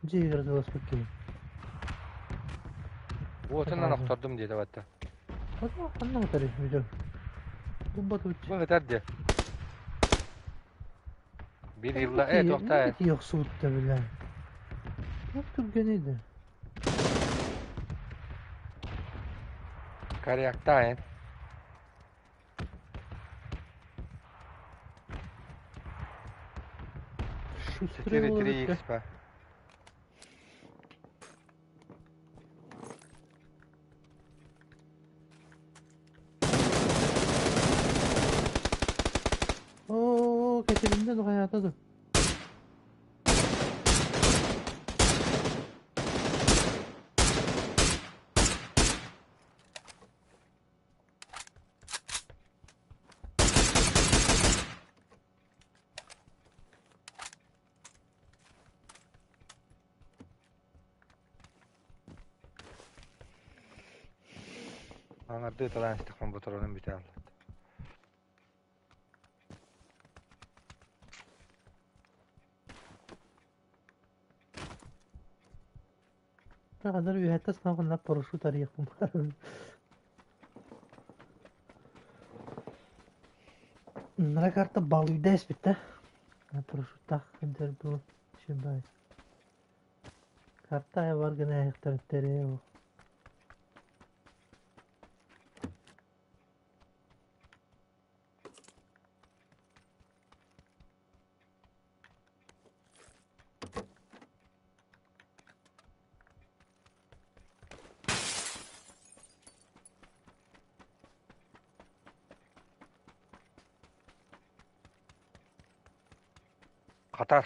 Дьиэ тыласпыт киһи. Уотунан охтордум диэтэ батта. Ханна батарый бүтүн? Булбатыбыт. Бу ытар диэ. Bir yılda evet охта. Охсубутта бile. Çok түргэнэй да. Карьяктаайын. Шустрый 4 3 x ба. Оо, кэтилиннэ духаята ду. Аңарды талаан истэхпин боторонун бүтэ аллат. Хазар үөһэттэн саҕана парашют арыйыахпын баҕарабын. Нара карта балыйда эспит да. Парашюттаах сылдьар бу үчүгэй. Карта бар гына эһэхтэриттэри ол. Катар.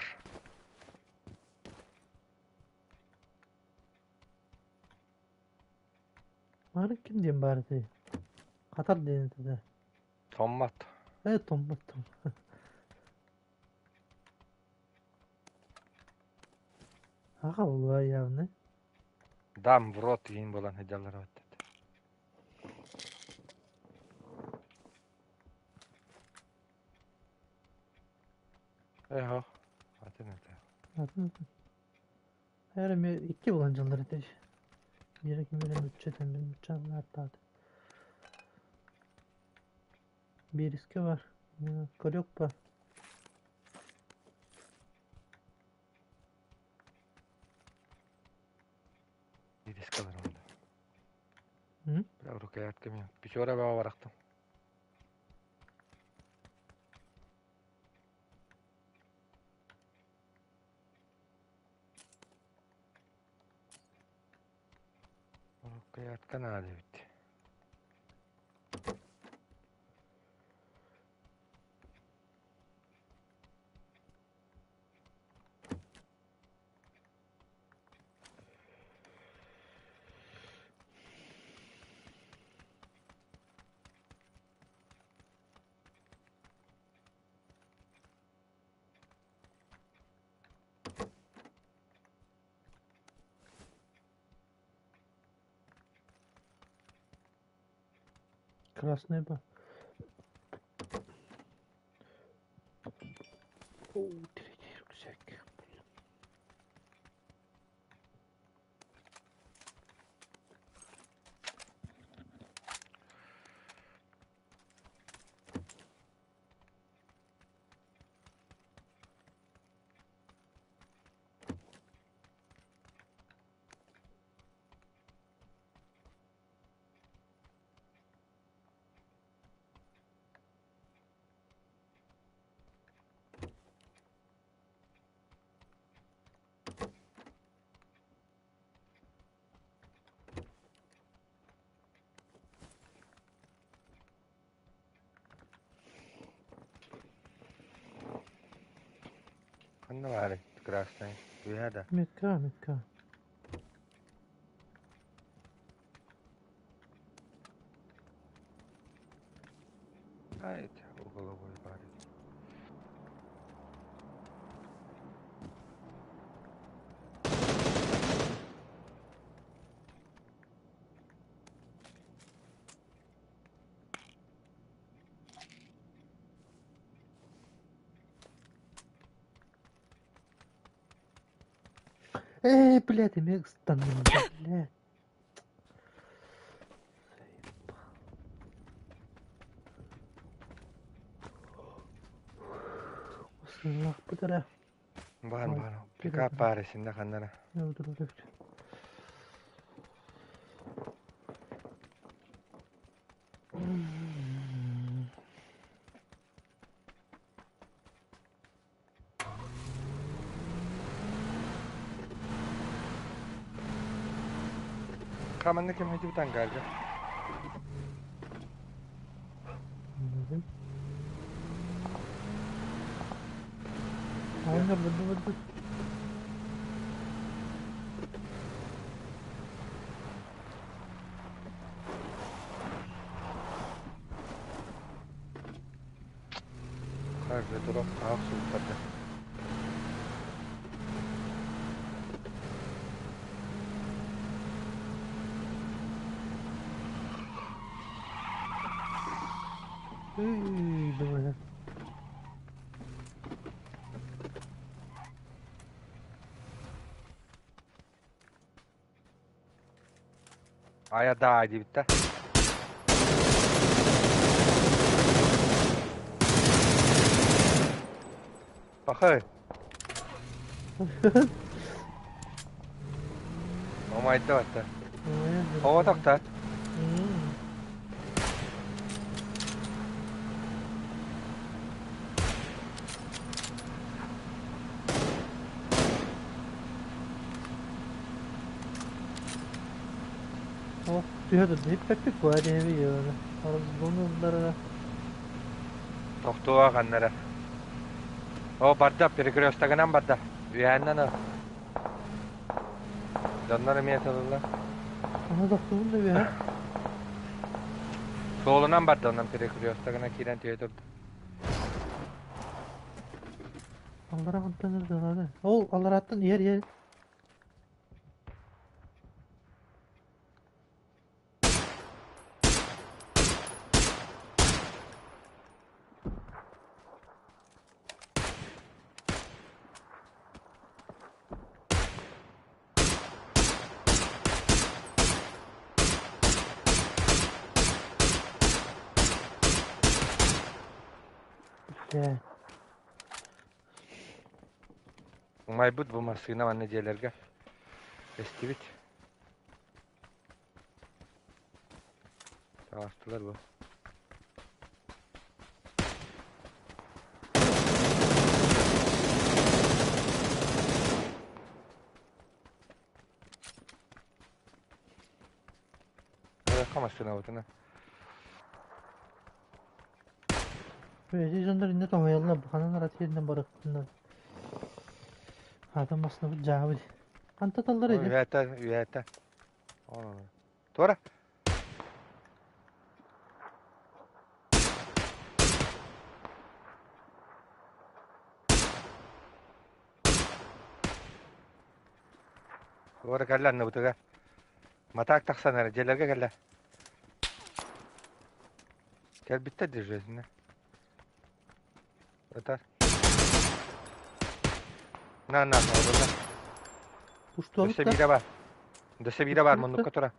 Мары ким диэн баар этэй? Катар диэн этэ да. Томмот. Томмот том. Аха буолуо явно. Дам в рот иин буолан сылдьаллар эбит. Эхо. Атын этэ. Атын Эр эмиэ икки буолан дьаллар этэ. Биирэ ким эрэ нуучча этэн мин нуучча ааттаата. Биэрискэ бар, корёк бар. Биэрискэ бар онно. Бля, рукоятка мен. Печора баҕа барахтым. Рукоятка наада эбит. Красный ба. О, третий рюкзак. Ханна баарый красный. Үөһэ да. Метка, метка. Ай, уголовой баар. Ээ, блядь, эмиэ ыстанным, блядь. Сыыллаахпыт эрэ. Баар баар. Пикап баар исиннэ ханнара. Хаманна ким хайдыбытан гаалга. Оонньор бырды-бырды. Харда турок хаах сууттарда. Үй, думаю. Айа даа диэбиттэ. Пахай. Омайда батта. Оҕо тохтоот. О, түһэ турда. Иппэппит буолар диэби йыаны. Разгонуллара. Тохтуо ханнара. О, барда, перекрестогынан барда. Үһээннэн ыл. Дьоннор эмиэ тылыллар. Аны тохтугун да үөһэ. Суолунан барда, онон перекрестогынан киирэн түһэ турда. Аллара хантан ырдалады. Ол аллараттан иһэр иһэр. Бля. Умайбыт бу массыына манна дьиэлэргэ эстибит. Таҕыстылар бу. Ырыахха массыынабытына. Эти дьоннор иннэ тоҥуйаллар, ханан арат сиринэн барыктыннар. Атын массыынабыт дьаабыт. Хантаталлар ити? Үһээтэ, үһээтэ. Туора. Туора кэллэ анныбытыгар. Матаак тахсан эрэ, дьиэлэргэ кэллэ. Кэлбиттэр дежурнай. Ытар. На, на, олордо. Пуштуабыт Дөссө да? биирэ бар. Дөссө биирэ бар, Пуштуабыт да? муннукка тура.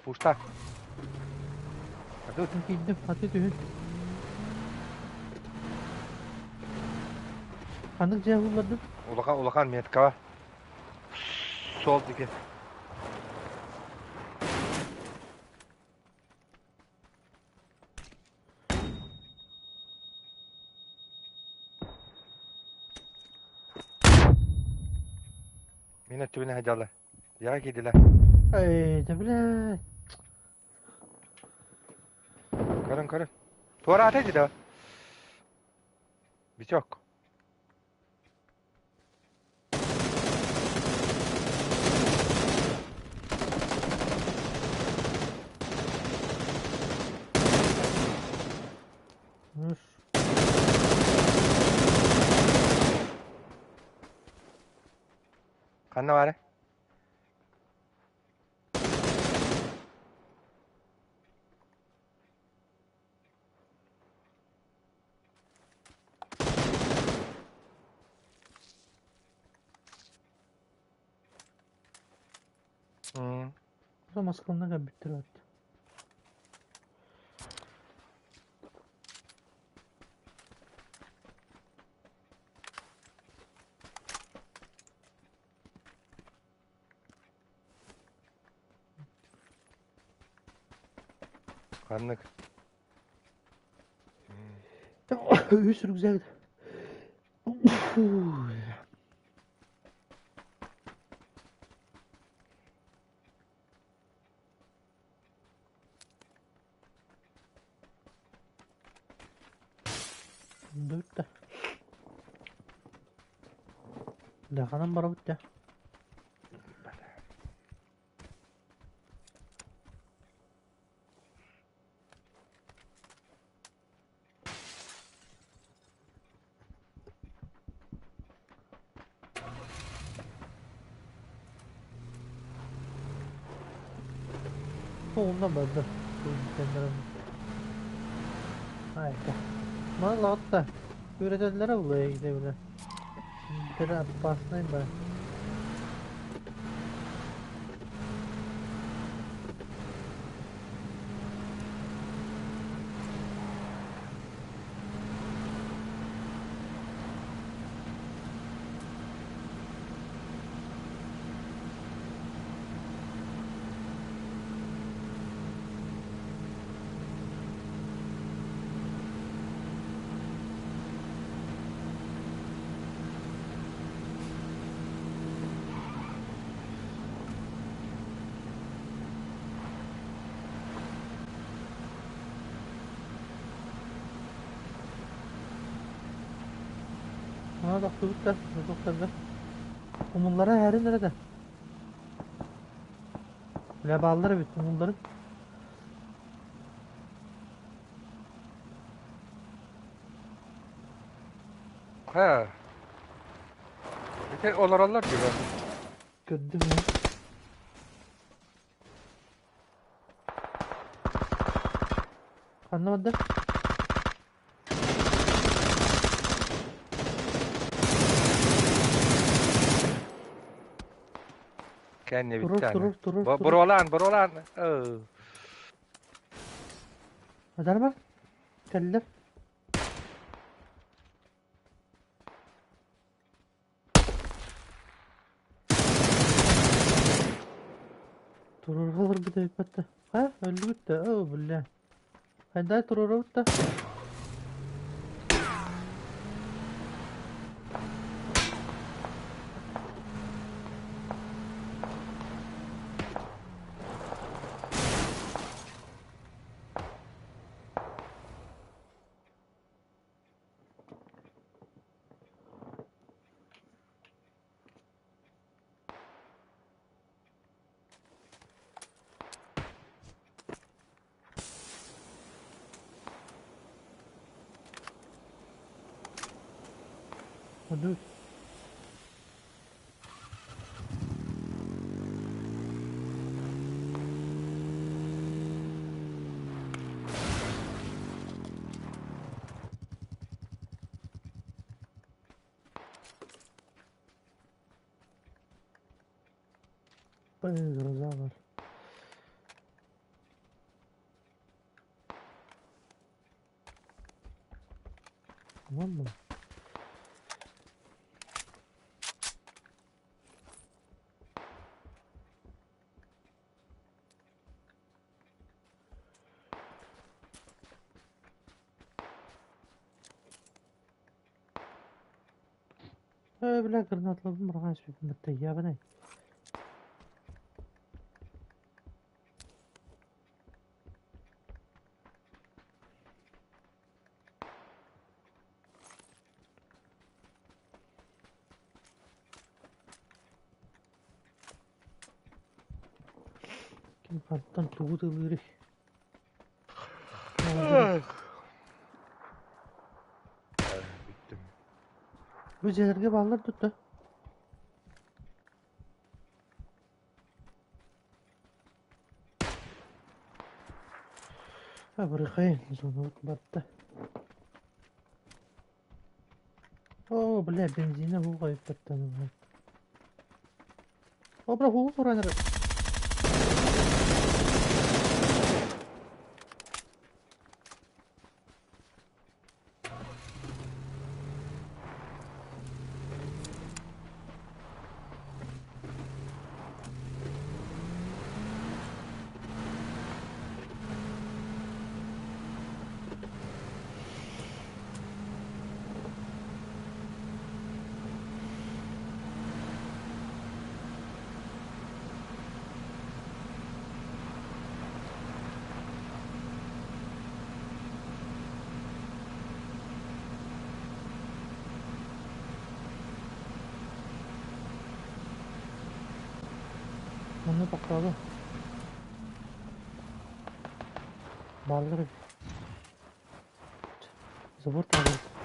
Пушта. Атыт. Киирдим, аты түһүн. Ханнык дьиэ буллардым? Улахан, улахан меткаҕа. Суол диэки. Мин өттүбүнэ сылдьаллар. Дьиэҕэ киирдилэр. Эй, да бля. Көрүн, көрүн. Туораата дии да. Бичок. Үс. Ханна баары? Москваны көрбүттэр эбит. Ханнык? Үс рюкзак. Бүттэ. Даханан барабыт да. Ondan барда. Hayda. Мала отта. Үөрэтэллэрэ булуо эйгитэ Били опаснай ба. Aa тохтубуттар, тохтордор. Умуллара эрин эрэ да. Бля бааллар эбит умуллары. Ha. Ити олороллор дии. Көрдүм ээ. Ханна барда? Кэннэ Турur бүттэ аны. турur турur турur. Буруолаан, буруолаан. Өө. Адар бар. Кэллэр. Турурга олорбут эбиппэт да. Хайа, өллүбүт да. Оо, бля. Хайдай туруорабыт да. Hadi. Гроза бар. Tamam mı? Бля, гранаталарбын быраҕан испиппин баттайыабын Ким хантан тугу тылыырый? Бүттүм. Бу дьиэлэргэ бааллар тутта. Абырыхайын зонабыт барда. О, бля, бензина бу кайыппаттан. О, бра, хугу тураныр. Онно тохтоодум. Бааллар эбит. Забор таһыгар.